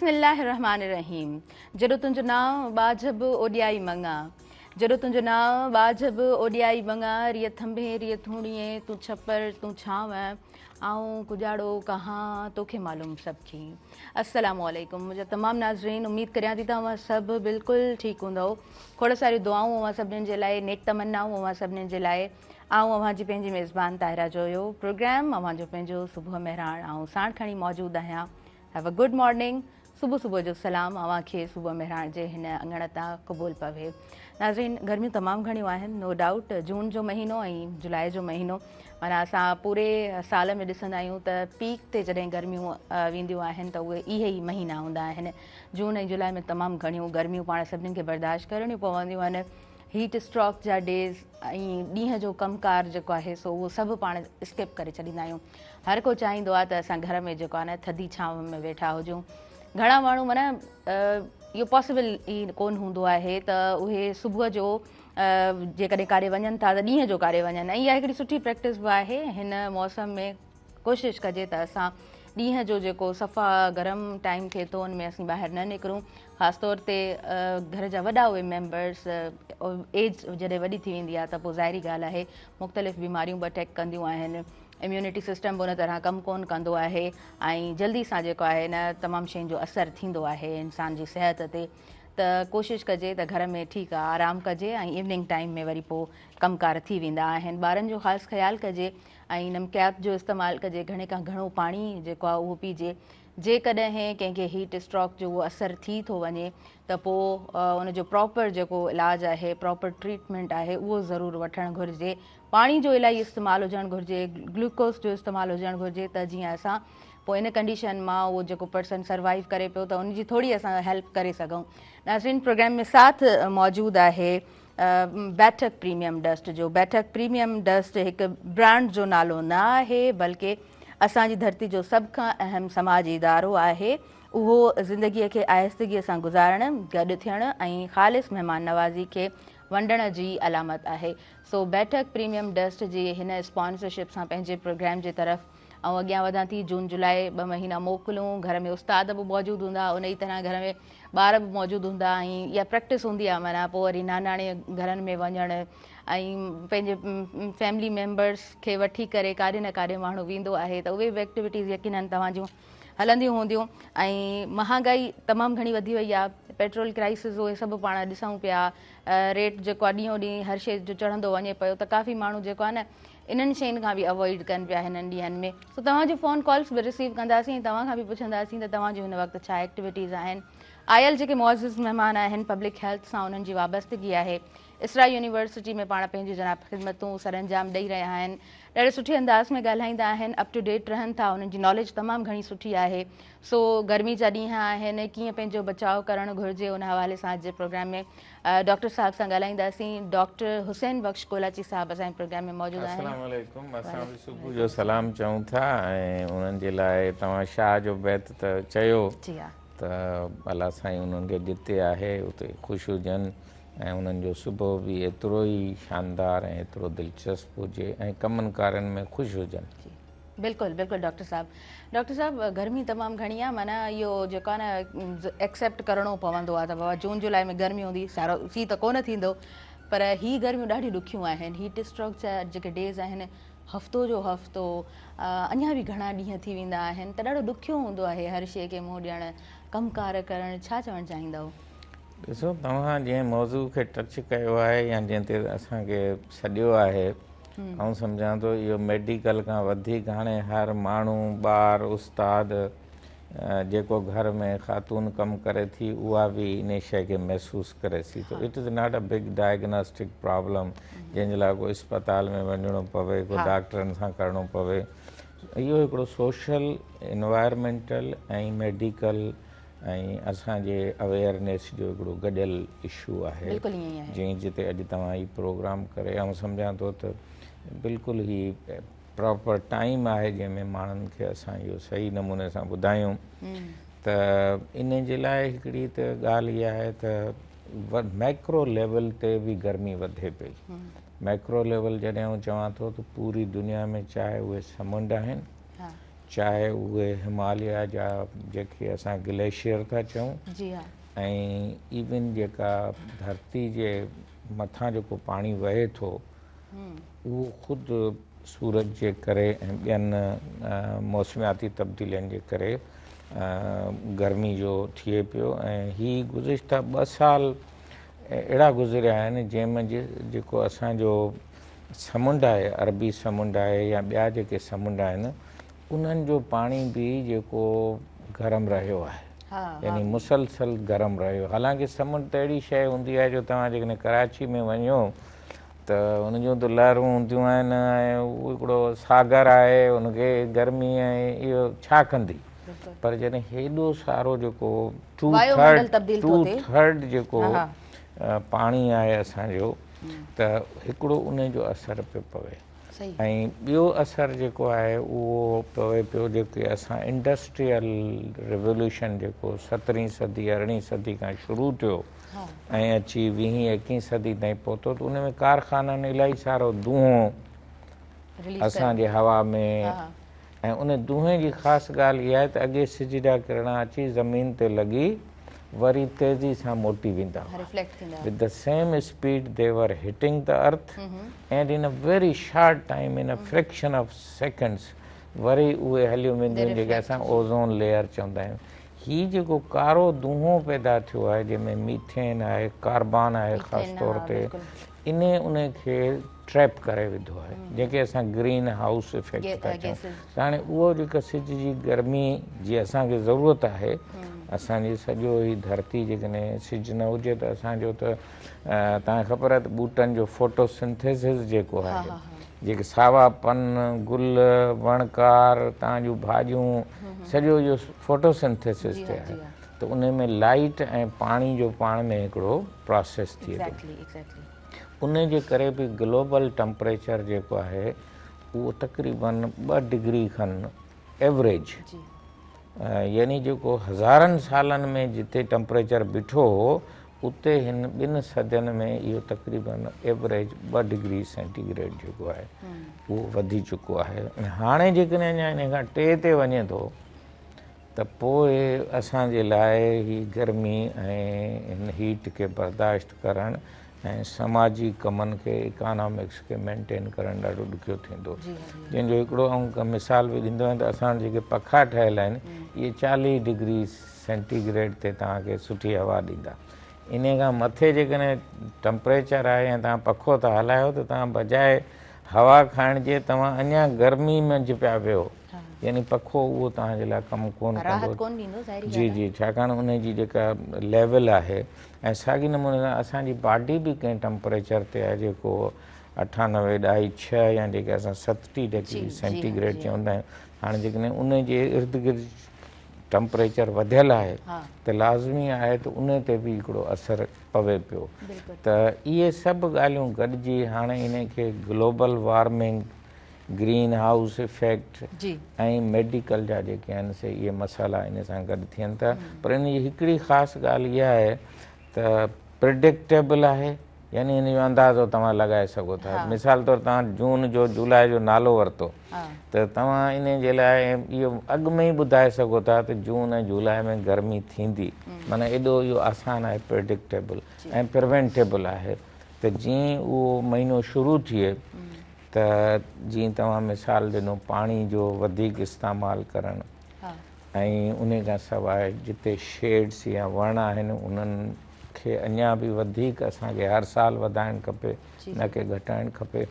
بسم الله الرحمٰن الرحيم جيڏو تنهنجو نانء ٻاجهه به اوڏيائي مڱان جيڏو تنهنجو نانء ٻاجهه به اوڏيائي مڱان ريء ٿنڀي ريء ٿوڻيين تون ڇپر تون ڇانو آئون ڪڄاڙو ڪهان توکي معلوم سڀ کي السلام عليڪم منهنجا تمام ناظرين اميد ڪريان ٿي ته اوهان سڀ بلڪل ٺيڪ هوندؤ کوڙ ساريون دعائون اوهان سڀني جي لاء نيڪ تمنائون اوهان سڀني جي لاء آئون اوهان جي پنهنجي ميزبان طاهره جويو پروگرام اوهان جو پنهنجو صبح مهراڻ آئون ساڻ کڻي موجود آهيان have a good morning صبح صبح جو سلام اوهان کي صبح مهراڻ جي هن اڱڻ تان قبول پوي. ناظرين گرميون تمام گهڻيون آهن نو ڊائوٽ جون جو مهينو ۽ جولاء جو مهينو معنيٰ اسان پوري سال ۾ ڏسندا آهيون ته پيڪ تي جڏهن گرميون وينديون آهن ته اهي اهي ئي مهينا هوندا آهن جون ۽ جولاء ۾ تمام گهڻيون گرميون پاڻ سڀني کي برداشت ڪرڻيون پونديون آهن هيٽ اسٽروڪ جا ڊيز ۽ ڏينهن جو ڪم ڪار جيڪو آهي سو اهو سڀ پاڻ اسڪپ ڪري ڇڏيندا آهيون هر ڪو چاهيندو آهي ته اسان گهر ۾ جيڪو آهي نه ٿڌي ڇانو ۾ ويٺا هجون گهڻا ماڻهو معنيٰ اهو پاسيبل ئي ڪون هوندو آهي ته اهي صبح جو جيڪڏهن ڪاڏي وڃن ٿا ته ڏينهن جو ڪاڏي وڃن ۽ اها هڪڙي سٺي پريڪٽس به آهي هن موسم ۾ ڪوشش ڪجي ته اسان ڏينهن جو جيڪو صفا گرم ٽائيم ٿئي ٿو ان ۾ اسين ٻاهر نه نڪرون خاص طور تي گهر جا وڏا اهي ميمبرس ايج جڏهن وڏي ٿي ويندي آهي ته پوء ظاهري ڳالهه آهي مختلف بيماريون به اٽيڪ ڪنديون آهن اميونٽي سسٽم به ان طرح ڪم ڪون ڪندو آهي ۽ جلدي سان جيڪو آهي نه تمام شين جو اثر ٿيندو آهي انسان جي صحت تي ته ڪوشش ڪجي ته گهر ۾ ٺيڪ آهي آرام ڪجي ۽ ايوننگ ٽائيم ۾ وري پوء ڪم ڪار ٿي ويندا آهن ٻارن جو خاص خيال ڪجي ۽ نمڪيات جو استعمال ڪجي گهڻي کان گهڻو پاڻي جيڪو آهي اهو پيئجي جيڪڏهن ڪنهن کي هيٽ اسٽروڪ جو اهو اثر ٿي ٿو وڃي ته پوء ان جو پراپر جيڪو علاج آهي پراپر ٽريٽمينٽ آهي اهو ضرور وٺڻ گهرجي پاڻي جو الاهي استعمال هجڻ گهرجي گلوڪوز جو استعمال هجڻ گهرجي ته جيئن اسان پوء ان ڪنڊيشن مان اهو جيڪو پرسن سروائيو ڪري پيو ته ان جي ٿوري اسان هيلپ ڪري سگهون ناظرين پروگرام ۾ ساٿ موجود آهي بيٺڪ پريميم ڊسٽ جو بيٺڪ پريميم ڊسٽ هڪ برانڊ جو نالو نه آهي بلڪه اسان جي ڌرتي جو سڀ کان اهم سماجي ادارو آهي اهو زندگي کي آهستگي سان گذارڻ گڏ ٿيڻ ۽ خالص مهمان نوازي کي ونڊڻ جي علامت آهي سو بيٺڪ پريميم ڊسٽ جي هن اسپانسرشپ سان پنهنجي پروگرام جي طرف آئون اڳيان وڌان ٿي جون جولاء ٻه مهينا موڪلون گهر ۾ استاد به موجود هوندا انهي طرح گهر ۾ ٻار به موجود هوندا ۽ اها پريڪٽس هوندي آهي معنيٰ پوء وري ناناڻي گهرن ۾ وڃڻ ۽ پنهنجي فيملي ميمبرس کي وٺي ڪري ڪاڏي نه ڪاڏي ماڻهو ويندو آهي ته اهي به ايڪٽيوٽيز يقينن توهان جون هلنديون هونديون ۽ مهانگائي تمام گهڻي وڌي وئي آهي پيٽرول ڪرائسز اهي سڀ پاڻ ڏسون پيا ريٽ جيڪو آهي ڏينهون ڏينهن هر شيء جو چڙهندو وڃي پيو ته ڪافي ماڻهو جيڪو آهي نه انهن شين کان به اوائڊ ڪن پيا هنن ڏينهن ۾ سو توهان جون فون ڪالز به رسيو ڪنداسين ۽ توهان کان به پڇنداسين ته توهان جون هن وقت ڇا ايڪٽيوٽيز آهن آيل جيڪي معزز مهمان آهن پبلڪ هيلٿ سان انهن جي وابستگي آهي اسرا يونيورسٽي ۾ پاڻ پنهنجي جناب خدمتون سرانجام ڏئي رهيا آهن ڏاڍي سٺي انداز ۾ ڳالهائيندا آهن اپ ٽو ڊيٽ رهن ٿا انهن جي ناليج تمام گهڻي سٺي آهي سو گرمي جا ڏينهن آهن ڪيئن پنهنجو بچاء ڪرڻ گهرجي ان حوالي سان اڄ جي پروگرام ۾ ڊاڪٽر صاحب سان ڳالهائينداسين ڊاڪٽر حسين بخش ڪولاچي صاحب اسان جي پروگرام ۾ موجود آهن. السلام عليڪم اسان به صبح جو سلام چئون ٿا ۽ انهن جي لاء توهان شاهه جو بيت ته چيو جي ها ته الله سائين انهن کي جتي آهي اتي خوش هجن ۽ انهن جو صبح به ايترو ئي شاندار ۽ ايترو دلچسپ هجي ۽ ڪمن ڪارين ۾ خوش هجن. جي بلڪل بلڪل ڊاڪٽر صاحب ڊاڪٽر صاحب گرمي تمام گهڻي آ معنيٰ اهو جيڪو آ نه ايڪسيپٽ ڪرڻو پوندو آ ته بابا جون جولاء ۾ گرمي هوندي سارو سي ته ڪونه ٿيندو پر هي گرميون ڏاڍيون ڏکيون آهن هيٽ اسٽروڪ جا جيڪي ڊيز آهن هفتو جو هفتو اڃا به گهڻا ڏينهن ٿي ويندا آهن ته ڏاڍو ڏکيو هوندو آهي هر شيء کي منهن ڏيڻ ڪم ڪار ڪرڻ ڇا چوڻ چاهيندؤ؟ ڏسو توهان جنهن موضوع کي ٽچ ڪيو آهي يا جنهن تي اسان کي سڏيو آهي آئون سمجهان ٿو اهو ميڊيڪل کان وڌيڪ هاڻي هر ماڻهو، ٻار، استاد، جيڪو گهر ۾ خاتون ڪم ڪري ٿي اها به انهي شيء کي محسوس ڪري ٿي ته it is not a big diagnostic problem جنهن جي لاء ڪو اسپتال ۾ وڃڻو پوي ڪو ڊاڪٽرن سان ڪرڻو پوي اهو هڪڙو سوشل انوائرمينٽل ۽ ميڊيڪل ۽ اسان جي اويئرنيس جو هڪڙو گڏيل اشو آهي جنهن جي تي اڄ توهان هي پروگرام ڪري آئون سمجهان ٿو ته بلڪل هي پراپر ٽائيم آهي جنهن ۾ ماڻهن کي اسان اهو صحيح نموني سان ٻڌايون ته ان جي لاء هڪڙي ته ڳالهه اها آهي ته ميڪرو ليول تي به گرمي وڌي پئي ميڪرو ليول جڏهن آئون چوان ٿو ته پوري دنيا ۾ چاهي اهي سمنڊ آهن. چاهي اهي هماليا جا جيڪي اسان گليشيئر ٿا چئون جي ها. ۽ ايون جيڪا ڌرتي جي مٿان جيڪو پاڻي وهي ٿو اهو خود سورج جي ڪري ۽ ٻين موسمياتي تبديلين جي ڪري گرمي جو ٿئي پيو ۽ هي گذشته 2 سال اهڙا گذريا آهن جنهن منجهه جيڪو اسان جو سمنڊ آهي، عربي سمنڊ آهي يا ٻيا جيڪي سمنڊ آهن انهن جو پاڻي به جيڪو گرم رهيو آهي يعني مسلسل گرم رهيو. حالانڪه سمنڊ ته اهڙي شيء هوندي آهي جو توهان جيڪڏهن ڪراچي ۾ وڃو ته ان جون ته لهرون هونديون آهن ۽ اهو هڪڙو ساگر آهي ان کي گرمي ۽ اهو ڇا ڪندي، پر جڏهن هيڏو سارو جيڪو ٽو ٿرڊ جيڪو پاڻي آهي اسان جو ته هڪڙو ان جو اثر پيو پوي ۽ ٻيو اثر جيڪو آهي اهو پوي پيو جيڪي اسان انڊسٽريل ريولوشن جيڪو 17 صدي 18 صدي کان شروع ٿيو ۽ اچي 20 21 صدي تائين پهتو ته ان ۾ ڪارخانن الاهي سارو دونهون اسان جي هوا ۾ ۽ ان دونهين جي خاص ڳالهه اها آهي ته اڳي سج جا ڪرڻا اچي زمين تي لڳي وري تيزي سان موٽي ويندا هئا. With the same speed they were hitting the earth and in a very short time in a fraction of seconds وري اهي هليون وينديون آهن جيڪي اسان اوزون ليئر چوندا آهيون. هي جيڪو ڪارو دونهون پيدا ٿيو آهي جنهن ۾ ميٿين آهي ڪاربان آهي خاص طور تي انهي ان کي ٽريپ ڪري وڌو آهي جنهن کي اسان گرين هائوس افيڪٽ ٿا چئون ته هاڻي اهو جيڪا سج جي گرمي جي اسان کي ضرورت آهي اسان جي سڄو هي ڌرتي جيڪڏهن سج نه هجي ته اسان جو ته توهان کي خبر آهي ته ٻوٽن جو فوٽوسنٿيسز جيڪو آهي جيڪي ساوا پن گل وڻڪار توهان جون ڀاڄيون سڄو اهو فوٽوسنٿيسز تي آهي ته ان ۾ لائيٽ ۽ پاڻي جو پاڻ ۾ هڪڙو پراسيس ٿئي ٿو ان جي ڪري به گلوبل ٽمپريچر جيڪو آهي اهو تقريبن 2 ڊگري کن ايوريج يعني جيڪو هزارن سالن ۾ جتي ٽمپريچر بيٺو هو اتي هن 2 صدين ۾ اهو تقريبن ايوريج 2 ڊگري سينٽي گريڊ جيڪو آهي اهو وڌي چڪو آهي ۽ هاڻي جيڪڏهن اڃا ان کان 3 تي وڃي ٿو ته پوء اسان جي لاء هي گرمي ۽ هن هيٽ کي برداشت ڪرڻ ۽ سماجي ڪمن کي اڪانامڪس کي مينٽين ڪرڻ ڏاڍو ڏکيو ٿيندو. جنهن جو هڪڙو آئون مثال به ڏيندو آهيان ته اسان وٽ جيڪي پکا ٺهيل آهن اهي 40 ڊگري سينٽي گريڊ تي توهان کي سٺي هوا ڏيندا. انهي کان مٿي جيڪڏهن ٽمپريچر آهي ۽ توهان پکو ٿا هلايو ته توهان بجاء هوا کائڻ جي توهان اڃا گرمي منجهه پيا ويهو. يعني پکو اهو توهان جي لاء ڪم ڪونه ڪندو. جي جي ڇاڪاڻ ان جي جيڪا ليول آهي ۽ ساڳي نموني سان اسان جي باڊي به ڪنهن ٽمپريچر تي آهي جيڪو 98.6 يا جيڪي اسان 37 ڊگري سينٽي گريڊ چوندا آهيون. هاڻي جيڪڏهن ان جي ارد گرد ٽمپريچر وڌيل آهي ته لازمي آهي ته ان تي به هڪڙو اثر پوي پيو ته اهي سڀ ڳالهيون گڏجي هاڻي ان کي global warming, green house effect ۽ medical جا جيڪي آهن سي اهي مسئلا ان سان گڏ ٿين ٿا. پر ان جي هڪڙي خاص ڳالهه اها آهي ته پرڊڪٽيبل آهي يعني ان جو اندازو توهان لڳائي سگهو ٿا. مثال طور توهان جون جو جولاء جو نالو ورتو ته توهان ان جي لاء اهو اڳ ۾ ئي ٻڌائي سگهو ٿا ته جون ۽ جولاء ۾ گرمي ٿيندي معنيٰ ايڏو اهو آسان آهي پرڊڪٽيبل ۽ پريونٽيبل آهي ته جيئن اهو مهينو شروع ٿئي ته جيئن توهان مثال ڏنو پاڻي جو وڌيڪ استعمال ڪرڻ ۽ انهي کان سواء جتي شيڊس يا وڻ آهن انهن کي اڃا به وڌيڪ اسان کي هر سال وڌائڻ کپي نه ڪي گهٽائڻ کپي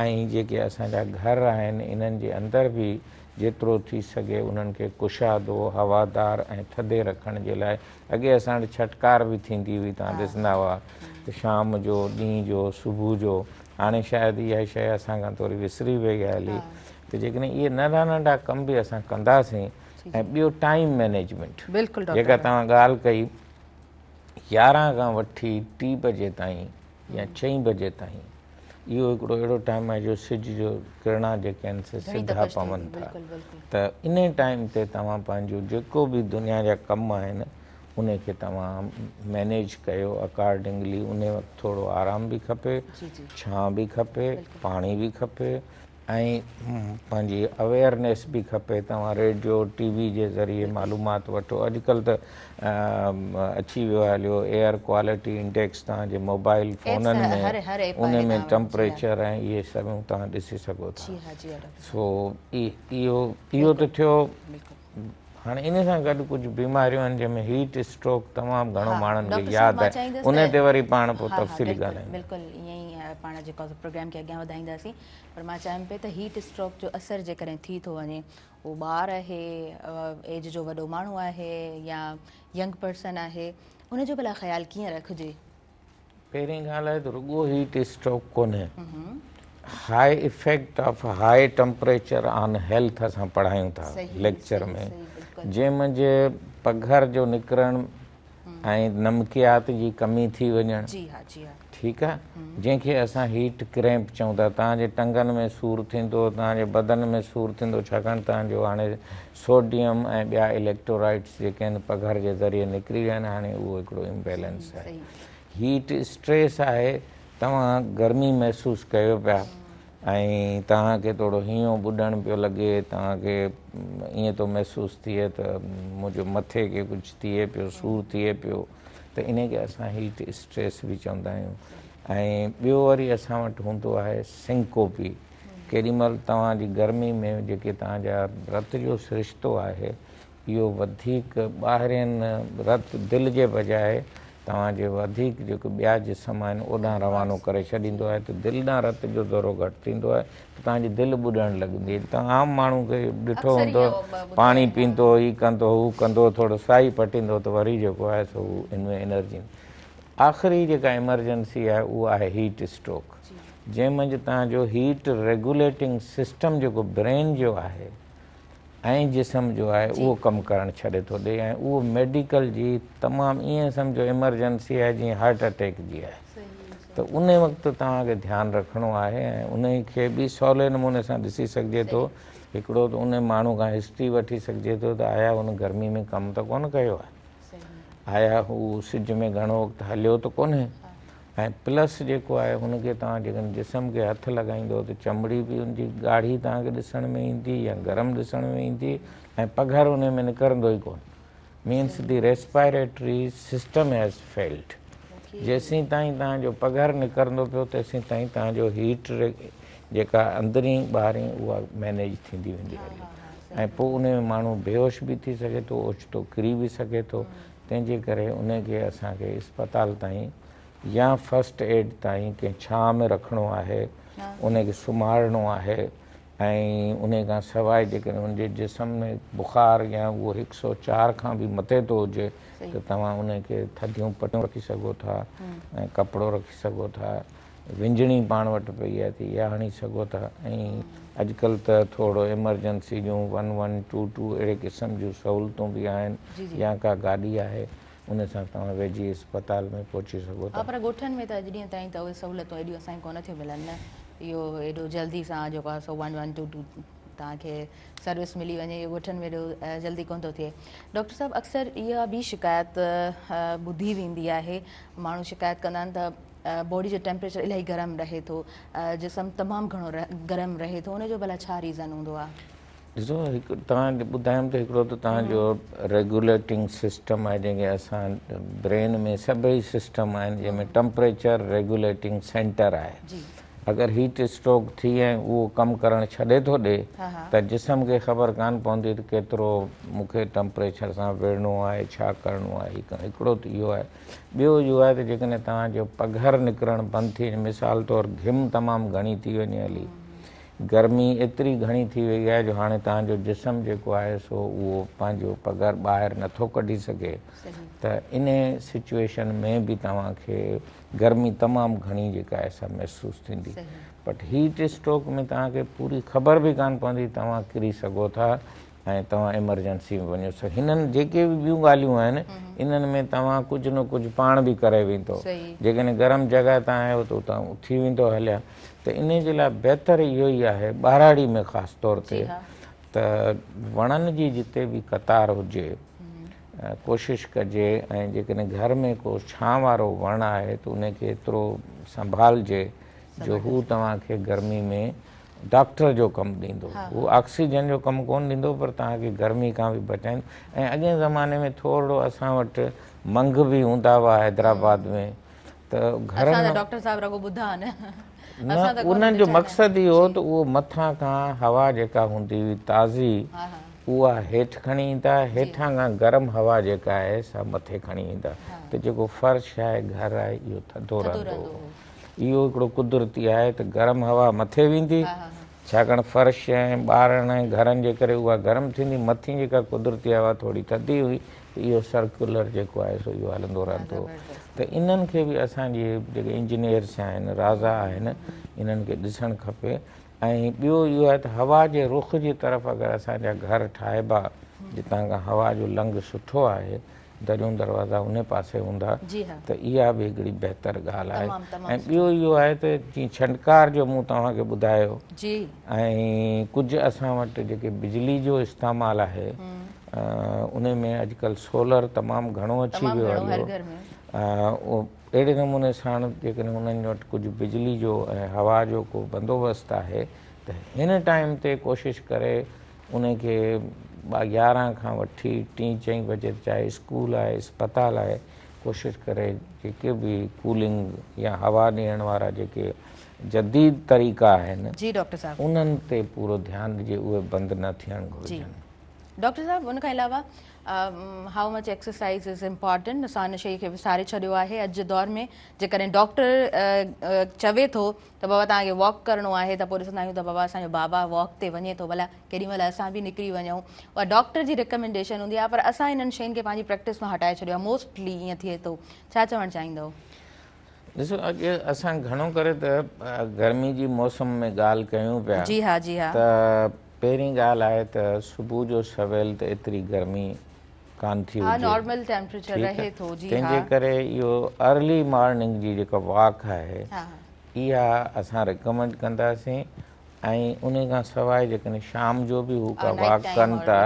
۽ جيڪي اسان جا گهر آهن انهن جي اندر به جيترو ٿي سگهي انهن کي ڪشادو هوادار ۽ ٿڌي رکڻ جي لاء اڳي اسان وٽ ڇٽڪار به ٿيندي هئي توهان ڏسندا هئا ته شام جو ڏينهن جو صبح جو هاڻي شايد اها شيء اسان کان ٿوري وسري وئي آهي هلي ته جيڪڏهن اهي ننڍا ننڍا ڪم به اسان ڪنداسين ۽ ٻيو ٽائيم مئنيجمينٽ جيڪا توهان ڳالهه ڪئي 11 کان وٺي 3 بجي تائين يا 6 بجي تائين اهو هڪڙو اهڙو ٽائيم آهي جو سج جو ڪرڻا جيڪي آهن سي سڌا پون ٿا ته انهي ٽائيم تي توهان پنهنجو جيڪو به دنيا جا ڪم آهن انهي کي توهان مئنيج ڪيو اڪارڊنگلي. انهي وقت ٿورو آرام به کپي، ڇانء به کپي، پاڻي به کپي ۽ پنهنجي اويئرنيس به کپي توهان ريڊيو ٽي وي جي ذريعي معلومات وٺو اڄڪلهه ته اچي ويو آهي هليو ايئر ڪوالٽي انڊيڪس توهان جي موبائل فونن ۾ ان ۾ ٽمپريچر ۽ اهي سڀ توهان ڏسي سگهو ٿا سو اهو اهو ته ٿيو هاڻي ان سان گڏ ڪجهه بيماريون آهن جنهن ۾ هيٽ اسٽروڪ تمام گهڻو ماڻهن کي ياد آهي ان تي وري پاڻ پوء تفصيلي ڳالهائينداسين. بلڪل ائين ئي پاڻ جيڪو پروگرام کي اڳيان وڌائينداسين پر مان چاهيم پئي ته هيٽ اسٽروڪ جو اثر جيڪڏهن ٿي ٿو وڃي اهو ٻار آهي ايج جو وڏو ماڻهو آهي يا ينگ پرسن آهي ان جو ڀلا خيال ڪيئن رکجي؟ پهرين ڳالهه آهي ته رڳو هيٽ اسٽروڪ ڪونهي high effect of high temperature on health اسان پڙهايون ٿا ليڪچر ۾ جنهن منجهه پگهر جو نڪرڻ ۽ نمڪيات جي ڪمي ٿي وڃڻ ٺيڪ آ جنهن کي اسان هيٽ ڪريمپ چئون ٿا توهان جي ٽنگن ۾ سور ٿيندو توهان جي بدن ۾ سور ٿيندو ڇاڪاڻ توهان جو هاڻي سوڊيم ۽ ٻيا اليڪٽرولائٽس جيڪي آهن پگهر جي ذريعي نڪري ويا آهن هاڻي اهو هڪڙو امبيلنس آهي هيٽ اسٽريس آهي توهان گرمي محسوس ڪيو پيا ۽ توهان کي ٿورو هينئون ٻڏڻ پيو لڳي توهان کي ائين ٿو محسوس ٿئي ته منهنجو مٿي کي ڪجهه ٿئي پيو سور ٿئي پيو ته انهي کي اسان هيٽ اسٽريس به چوندا آهيون ۽ ٻيو وري اسان وٽ هوندو آهي سنڪوپي ڪيڏي مهل توهان جي گرمي ۾ جيڪي توهان جا رت جو سرشتو آهي اهو وڌيڪ ٻاهرين رت دل جي بجاء توهان جي وڌيڪ جيڪي ٻيا جسم آهن اوڏانهن روانو ڪري ڇڏيندو آهي ته دل ڏانهن رت جو دورو گهٽ ٿيندو آهي ته توهان جي دل ٻڏڻ لڳندي آهي توهان عام ماڻهو کي ڏٺو هوندو پاڻي پيئندو هي ڪندو هو ڪندو ٿورو ساهي پٽيندو ته وري جيڪو آهي سو ان ۾ انرجي آخري جيڪا ايمرجنسي آهي اها آهي هيٽ اسٽروڪ جنهن منجهه توهان جو هيٽ ريگوليٽنگ سسٽم جيڪو برين جو آهي ۽ جسم جو آهي اهو ڪم ڪرڻ ڇڏي ٿو ڏئي ۽ اهو ميڊيڪل جي تمام ائين سمجهو ايمرجنسي آهي جيئن هارٽ اٽيڪ جي آهي ته ان وقت توهان کي ڌيان رکڻو آهي ۽ ان کي به سولي نموني سان ڏسي سگهجي ٿو هڪڙو ته ان ماڻهو کان هسٽري وٺي سگهجي ٿو ته آيا هن گرمي ۾ ڪم ته ڪونه ڪيو آهي آيا هو سج ۾ گهڻو وقت هليو ته ڪونهي ۽ پلس جيڪو آهي هن کي توهان جيڪڏهن جسم کي هٿ لڳائيندو ته چمڙي به ان جي ڳاڙهي توهان کي ڏسڻ ۾ ايندي يا گرم ڏسڻ ۾ ايندي ۽ پگهر ان ۾ نڪرندو ئي ڪونه means the respiratory system has failed جيسين تائين توهان جو پگهر نڪرندو پيو تيسين تائين توهان جو هيٽ جيڪا اندرين ٻاهرين اها مينيج ٿيندي ويندي هلي ۽ پوء ان ۾ ماڻهو بيهوش به ٿي سگهي ٿو اوچتو ڪري به سگهي ٿو تنهن جي ڪري ان کي اسان کي اسپتال تائين يا فرسٽ ايڊ تائين ڪنهن ڇانء ۾ رکڻو آهي، ان کي سمهارڻو آهي ۽ ان کان سواء جيڪڏهن ان جي جسم ۾ بخار يا اهو هڪ سو چار کان به مٿي ٿو هجي ته توهان ان کي ٿڌيون پٽيون رکي سگهو ٿا ۽ ڪپڙو رکي سگهو ٿا. وهنجڻي پاڻ وٽ پئي آهي ته اها هڻي سگهو ٿا ۽ اڄڪلهه ته ٿورو ايمرجنسي جون ون ون ٽو ٽو اهڙي قسم جون سهولتون به آهن يا ڪا گاڏي آهي ان سان توهان ويجهي اسپتال ۾ پهچي سگهو ٿا. ها پر ڳوٺن ۾ ته اڄ ڏينهن تائين ته اهي سهولتون ايڏيون اسان کي ڪونه ٿيون ملن نه اهو ايڏو جلدي سان جيڪو آهي سو ون ون ٽو ٽو توهان کي سروس ملي وڃي اهو ڳوٺن ۾ ايڏو جلدي ڪونه ٿو ٿئي. ڊاڪٽر صاحب اڪثر اها به شڪايت ٻڌي ويندي آهي ماڻهو شڪايت ڪندا آهن ته باڊي جو ٽيمپريچر الاهي گرم رهي ٿو جسم تمام گهڻو گرم رهي ٿو ان جو ڀلا ڇا ريزن هوندو آهي؟ ڏسو هڪ توهان کي ٻڌايم ته هڪڙو ته توهان جو ريگوليٽنگ سسٽم آهي جنهن کي اسان برين ۾ سڀئي سسٽم آهن جنهن ۾ ٽمپريچر ريگوليٽنگ سينٽر آهي اگر هيٽ اسٽروڪ ٿي ۽ اهو ڪم ڪرڻ ڇڏي ٿو ڏي ته جسم کي خبر ڪانه پوندي ته ڪيترو مون کي ٽمپريچر سان وڙهڻو آهي ڇا ڪرڻو آهي هڪڙو ته اهو آهي ٻيو اهو آهي ته جيڪڏهن توهان جو پگهر نڪرڻ بند ٿي وڃي مثال طور گهم تمام گهڻي ٿي وڃي هلي گرمي ايتري گهڻي ٿي وئي آهي جو هاڻي توهان جو جسم جيڪو آهي سو اهو پنهنجو پگهر ٻاهر نٿو ڪڍي سگهي ته انهي سچويشن ۾ به توهان کي گرمي تمام گهڻي جيڪا آهي سا محسوس ٿيندي بٽ هيٽ اسٽروڪ ۾ توهان کي پوري خبر به ڪانه پوندي توهان ڪري سگهو ٿا ۽ توهان ايمرجنسي ۾ وڃو سو هنن جيڪي به ٻيون ڳالهيون آهن انهن ۾ توهان ڪجهه نه ڪجهه پاڻ به ڪري ويندو جيڪڏهن گرم جڳهه تان آهيو ته اتان اٿي ويندو هليا ته انهي جي لاء بهتر اهو ئي آهي ٻهراڙي ۾ خاص طور تي ته وڻن جي جتي به قطار هجي ڪوشش ڪجي ۽ جيڪڏهن گهر ۾ ڪو ڇانء وارو وڻ آهي ته انهي کي ايترو سنڀالجي جو هو توهان کي گرمي ۾ ڊاڪٽر جو ڪم ڏيندو. هو آڪسيجن جو ڪم ڪونه ڏيندو پر توهان کي گرمي کان به بچائيندو ۽ اڳئين زماني ۾ ٿورڙو اسان وٽ منگهه به هوندا هئا حيدرآباد ۾ ته گهرن اسان ته ڊاڪٽر صاحب رڳو ٻڌا نه نه انهن جو مقصد اهو هو ته اهو مٿان کان هوا جيڪا هوندي هئي تازي اها هيٺ کڻي ايندا هيٺان کان گرم هوا جيڪا آهي سا مٿي کڻي ايندا ته جيڪو فرش آهي گهر آهي اهو ٿڌو رهندو هو. اهو هڪڙو قدرتي آهي ته گرم هوا مٿي ويندي ڇاڪاڻ فرش ۽ ٻارڻ ۽ گهرن جي ڪري اها گرم ٿيندي مٿين جيڪا قدرتي هوا ٿوري ٿڌي هئي ته اهو سرڪيولر جيڪو آهي سو اهو هلندو رهندو هو ته انهن کي به اسان جي جيڪي انجنيئرس آهن رازا آهن انهن کي ڏسڻ کپي ۽ ٻيو اهو آهي ته هوا جي رخ جي طرف اگر اسان جا گهر ٺاهبا جتان کان هوا جو لنگهه سٺو آهي دريون دروازا انهي پاسي هوندا ته اها به هڪڙي بهتر ڳالهه آهي ۽ ٻيو اهو آهي ته جيئن ڇنڊڪار جو مون توهان کي ٻڌايو ۽ ڪجهه اسان وٽ جيڪي بجلي جو استعمال آهي انهي ۾ اڄڪلهه سولر تمام گهڻو اچي ويو آهي اهڙي نموني ساڻ جيڪڏهن انهن وٽ ڪجهه بجلي جو ۽ هوا جو ڪو بندوبست آهي ته هن ٽائيم تي ڪوشش ڪري انهي کي 11 کان وٺي ٽين چئين بجي چاهي اسڪول آهي اسپتال آهي ڪوشش ڪري جيڪي به ڪولنگ يا هوا ڏيڻ وارا جيڪي جديد طريقا آهن جي ڊاڪٽر صاحب انهن تي پورو ڌيان ڏجي اهي بند نه ٿيڻ گهرجن. ڊاڪٽر صاحب ان کان علاوه how much exercise is important اسان ان شيء کي وساري ڇڏيو آهي اڄ جي دور ۾ جيڪڏهن ڊاڪٽر چوي ٿو ته بابا توهان کي واڪ ڪرڻو آهي ته پوء ڏسندا آهيون ته بابا اسان جو بابا واڪ تي وڃي ٿو ڀلا ڪيڏي مهل اسان به نڪري وڃون اها ڊاڪٽر جي ريڪمينڊيشن هوندي آهي پر اسان انهن شين کي پنهنجي پريڪٽس مان هٽائي ڇڏيو آهي موسٽلي ائين ٿئي ٿو ڇا چوڻ چاهيندؤ؟ ڏسو اڄ اسان گهڻو ڪري ته گرمي جي موسم ۾ ڳالهه ڪيون پيا جي ها جي ها ته پهرين ڳالهه آهي ته صبح جو سويل ته ايتري گرمي ڪانه ٿي هجي نارمل ٽيمپريچر رهي ٿو جي ها تنهن جي ڪري اهو ارلي مارننگ جي جيڪا واڪ آهي اها اسان ريڪمينڊ ڪنداسين ۽ ان کان سواء جيڪڏهن شام جو به هو ڪا واڪ ڪن ٿا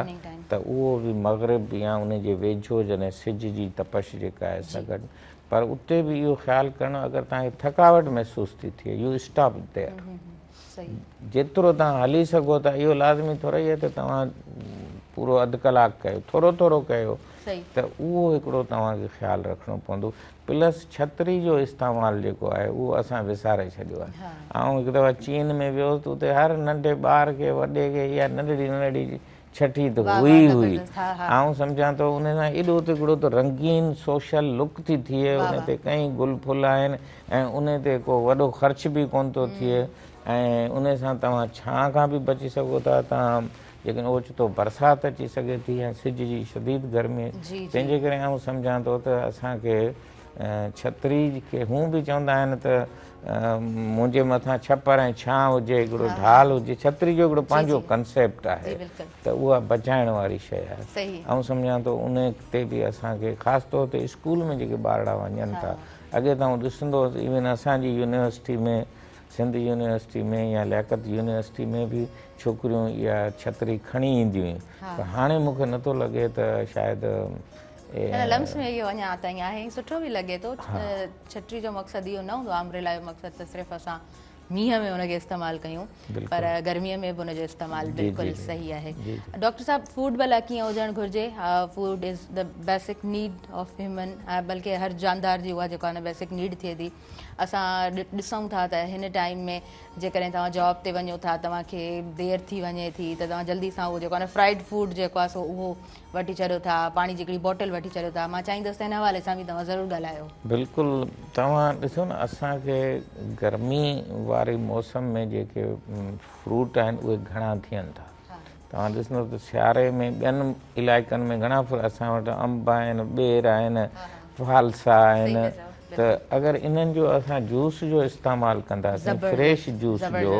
ته اهو به مغرب يا ان جي ويجهو جڏهن سج جي تپش جيڪا آهي سا گهٽ پر اتي به اهو خيال ڪرڻو اگر توهان کي ٿڪاوٽ محسوس ٿي ٿئي يو اسٽاپ there جيترو توهان هلي سگهو ٿا اهو لازمي ٿورئي آهي ته توهان پورو اڌ ڪلاڪ ڪيو ٿورو ٿورو ڪيو ته اهو هڪڙو توهان کي خيال رکڻو پوندو پلس ڇتري جو استعمال جيڪو آهي اهو اسان وساري ڇڏيو آهي آئون هڪ دفعا چين ۾ ويو هوس ته اتي هر ننڍي ٻار کي وڏي کي اها ننڍڙي ننڍڙي ڇٽي ته هئي ئي هئي. آئون سمجهان ٿو ان سان ايڏو ته هڪڙو ته رنگين سوشل لڪ ٿي ٿئي ان تي ڪئين گل ڦل آهن ۽ ان تي ڪو وڏو خرچ به ڪونه ٿو ٿئي ۽ ان سان توهان ڇانء کان به بچي سگهو ٿا توهان جيڪڏهن اوچتو برسات اچي سگهي ٿي يا سج جي شديد گرمي تنهن جي ڪري آئون سمجهان ٿو ته اسان کي ڇتري کي هون به چوندا آهن ته منهنجي مٿان ڇپر ۽ ڇانء هجي هڪڙو ڍال هجي ڇتري جو هڪڙو پنهنجو ڪنسيپٽ آهي ته اها بچائڻ واري شيء آهي آئون سمجهان ٿو ان تي به اسان کي خاص طور تي اسڪول ۾ جيڪي ٻارڙا وڃن ٿا اڳي ته آئون ڏسندو هوس ايون اسان جي يونيورسٽي ۾ سنڌ يونيورسٽي ۾ يا لياقت يونيورسٽي ۾ به ڇوڪريون اها ڇتري کڻي اينديون هيون پر هاڻي مون کي نٿو لڳي ته شايد نه لمس ۾ اهو اڃا تائين آهي ۽ سٺو به لڳي ٿو. ڇٽري جو مقصد اهو نه هوندو آهي، امبريلا جو مقصد ته صرف اسان مينهن ۾ ان کي استعمال ڪيون پر گرمي ۾ به ان جو استعمال بلڪل صحيح آهي. ڊاڪٽر صاحب فوڊ ڀلا ڪيئن هجڻ گهرجي؟ Food is the basic need of human بلڪه هر جاندار جي اها جيڪو آهي نه بيسڪ نيڊ ٿئي ٿي. اسان ڏسون ٿا ته هن ٽائيم ۾ جيڪڏهن توهان جاب تي وڃو ٿا توهان کي دير ٿي وڃي ٿي ته توهان جلدي سان اهو جيڪو آهي نه فرائيڊ فوڊ جيڪو آهي سو اهو وٺي ڇڏيو ٿا، پاڻي جي هڪڙي بوٽل وٺي ڇڏيو ٿا، مان چاهيندس ته ان حوالي سان به توهان ضرور ڳالهايو. بلڪل توهان ڏسو نه اسان کي گرمي واري موسم ۾ جيڪي فروٽ آهن اهي گهڻا ٿين ٿا توهان ڏسندو ته سياري ۾ ٻين علائقن ۾ گهڻا فروٽ اسان وٽ انب آهن ٻير آهن فالسا آهن ته اگر انهن جو اسان جوس جو استعمال ڪنداسين فريش جوس جو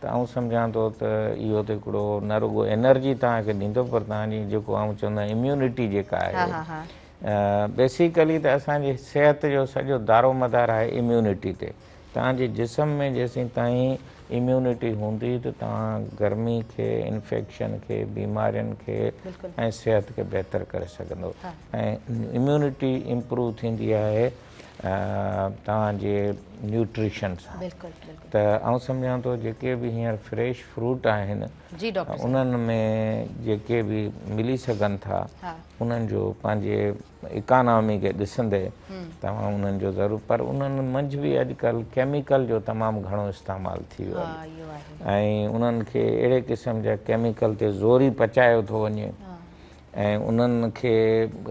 ته آئون سمجهان ٿو ته اهو ته هڪڙو نه رڳو انرجي توهان کي ڏيندو پر توهان جي جيڪو آئون چوندو آهيان اميونٽي جيڪا آهي بيسيڪلي ته اسان جي صحت جو سڄو دارو مدار آهي اميونٽي تي توهان جي جسم ۾ جيسين تائين اميونٽي هوندي ته توهان گرمي کي انفيڪشن کي بيمارين کي ۽ صحت کي بهتر ڪري سگهندو ۽ اميونٽي امپروو ٿيندي آهي توهان جي نيوٽريشن سان. بلڪل بلڪل. ته آئون سمجهان ٿو جيڪي به هينئر فريش فروٽ آهن جي ڊاڪٽر صاحب. انهن ۾ جيڪي به ملي سگهن ٿا انهن جو پنهنجي اڪانامي کي ڏسندي توهان انهن جو ضرور پر انهن منجهه به اڄڪلهه ڪيميڪل جو تمام گهڻو استعمال ٿي ويو آهي ۽ انهن کي اهڙي قسم جا ڪيميڪل تي زوري پچايو ٿو وڃي ۽ انهن کي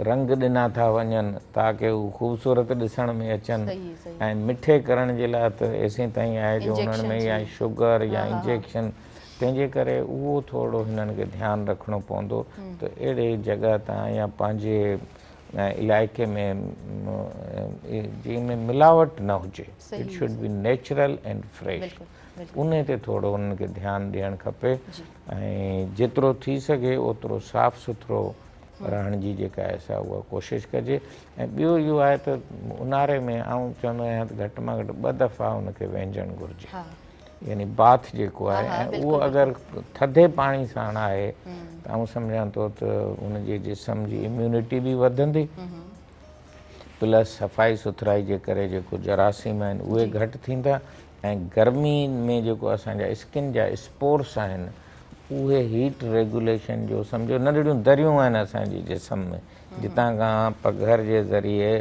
رنگ ڏنا ٿا وڃن تاڪه هو خوبصورت ڏسڻ ۾ اچن ۽ مٺي ڪرڻ جي لاء ته ايسين تائين آهي جو انهن ۾ يا شگر يا انجيڪشن تنهن جي ڪري اهو ٿورو هنن کي ڌيان رکڻو پوندو ته اهڙي جڳهه تان يا پنهنجي علائقي ۾ جنهن ۾ ملاوٽ نه هجي it should be natural and fresh انهي تي ٿورو انهن کي ڌيان ڏيڻ کپي ۽ جيترو ٿي سگهي اوترو صاف سٿرو رهڻ جي جيڪا آهي سا اها ڪوشش ڪجي ۽ ٻيو اهو آهي ته اونهاري ۾ آئون چوندو آهيان ته گهٽ مان گهٽ ٻه دفعا ان کي وهنجڻ گهرجي يعني باٿ جيڪو آهي ۽ اهو اگر ٿڌي پاڻي ساڻ آهي ته آئون سمجهان ٿو ته ان جي جسم جي اميونٽي به وڌندي پلس صفائي سٿرائي جي ڪري جيڪو جراثيم آهن اهي گهٽ ٿيندا ۽ گرمي ۾ جيڪو اسان جا اسڪن جا اسپورس آهن اهي هيٽ ريگوليشن جو سمجهو ننڍڙيون دريون آهن اسان جي جسم ۾ جتان کان پگهر جي ذريعي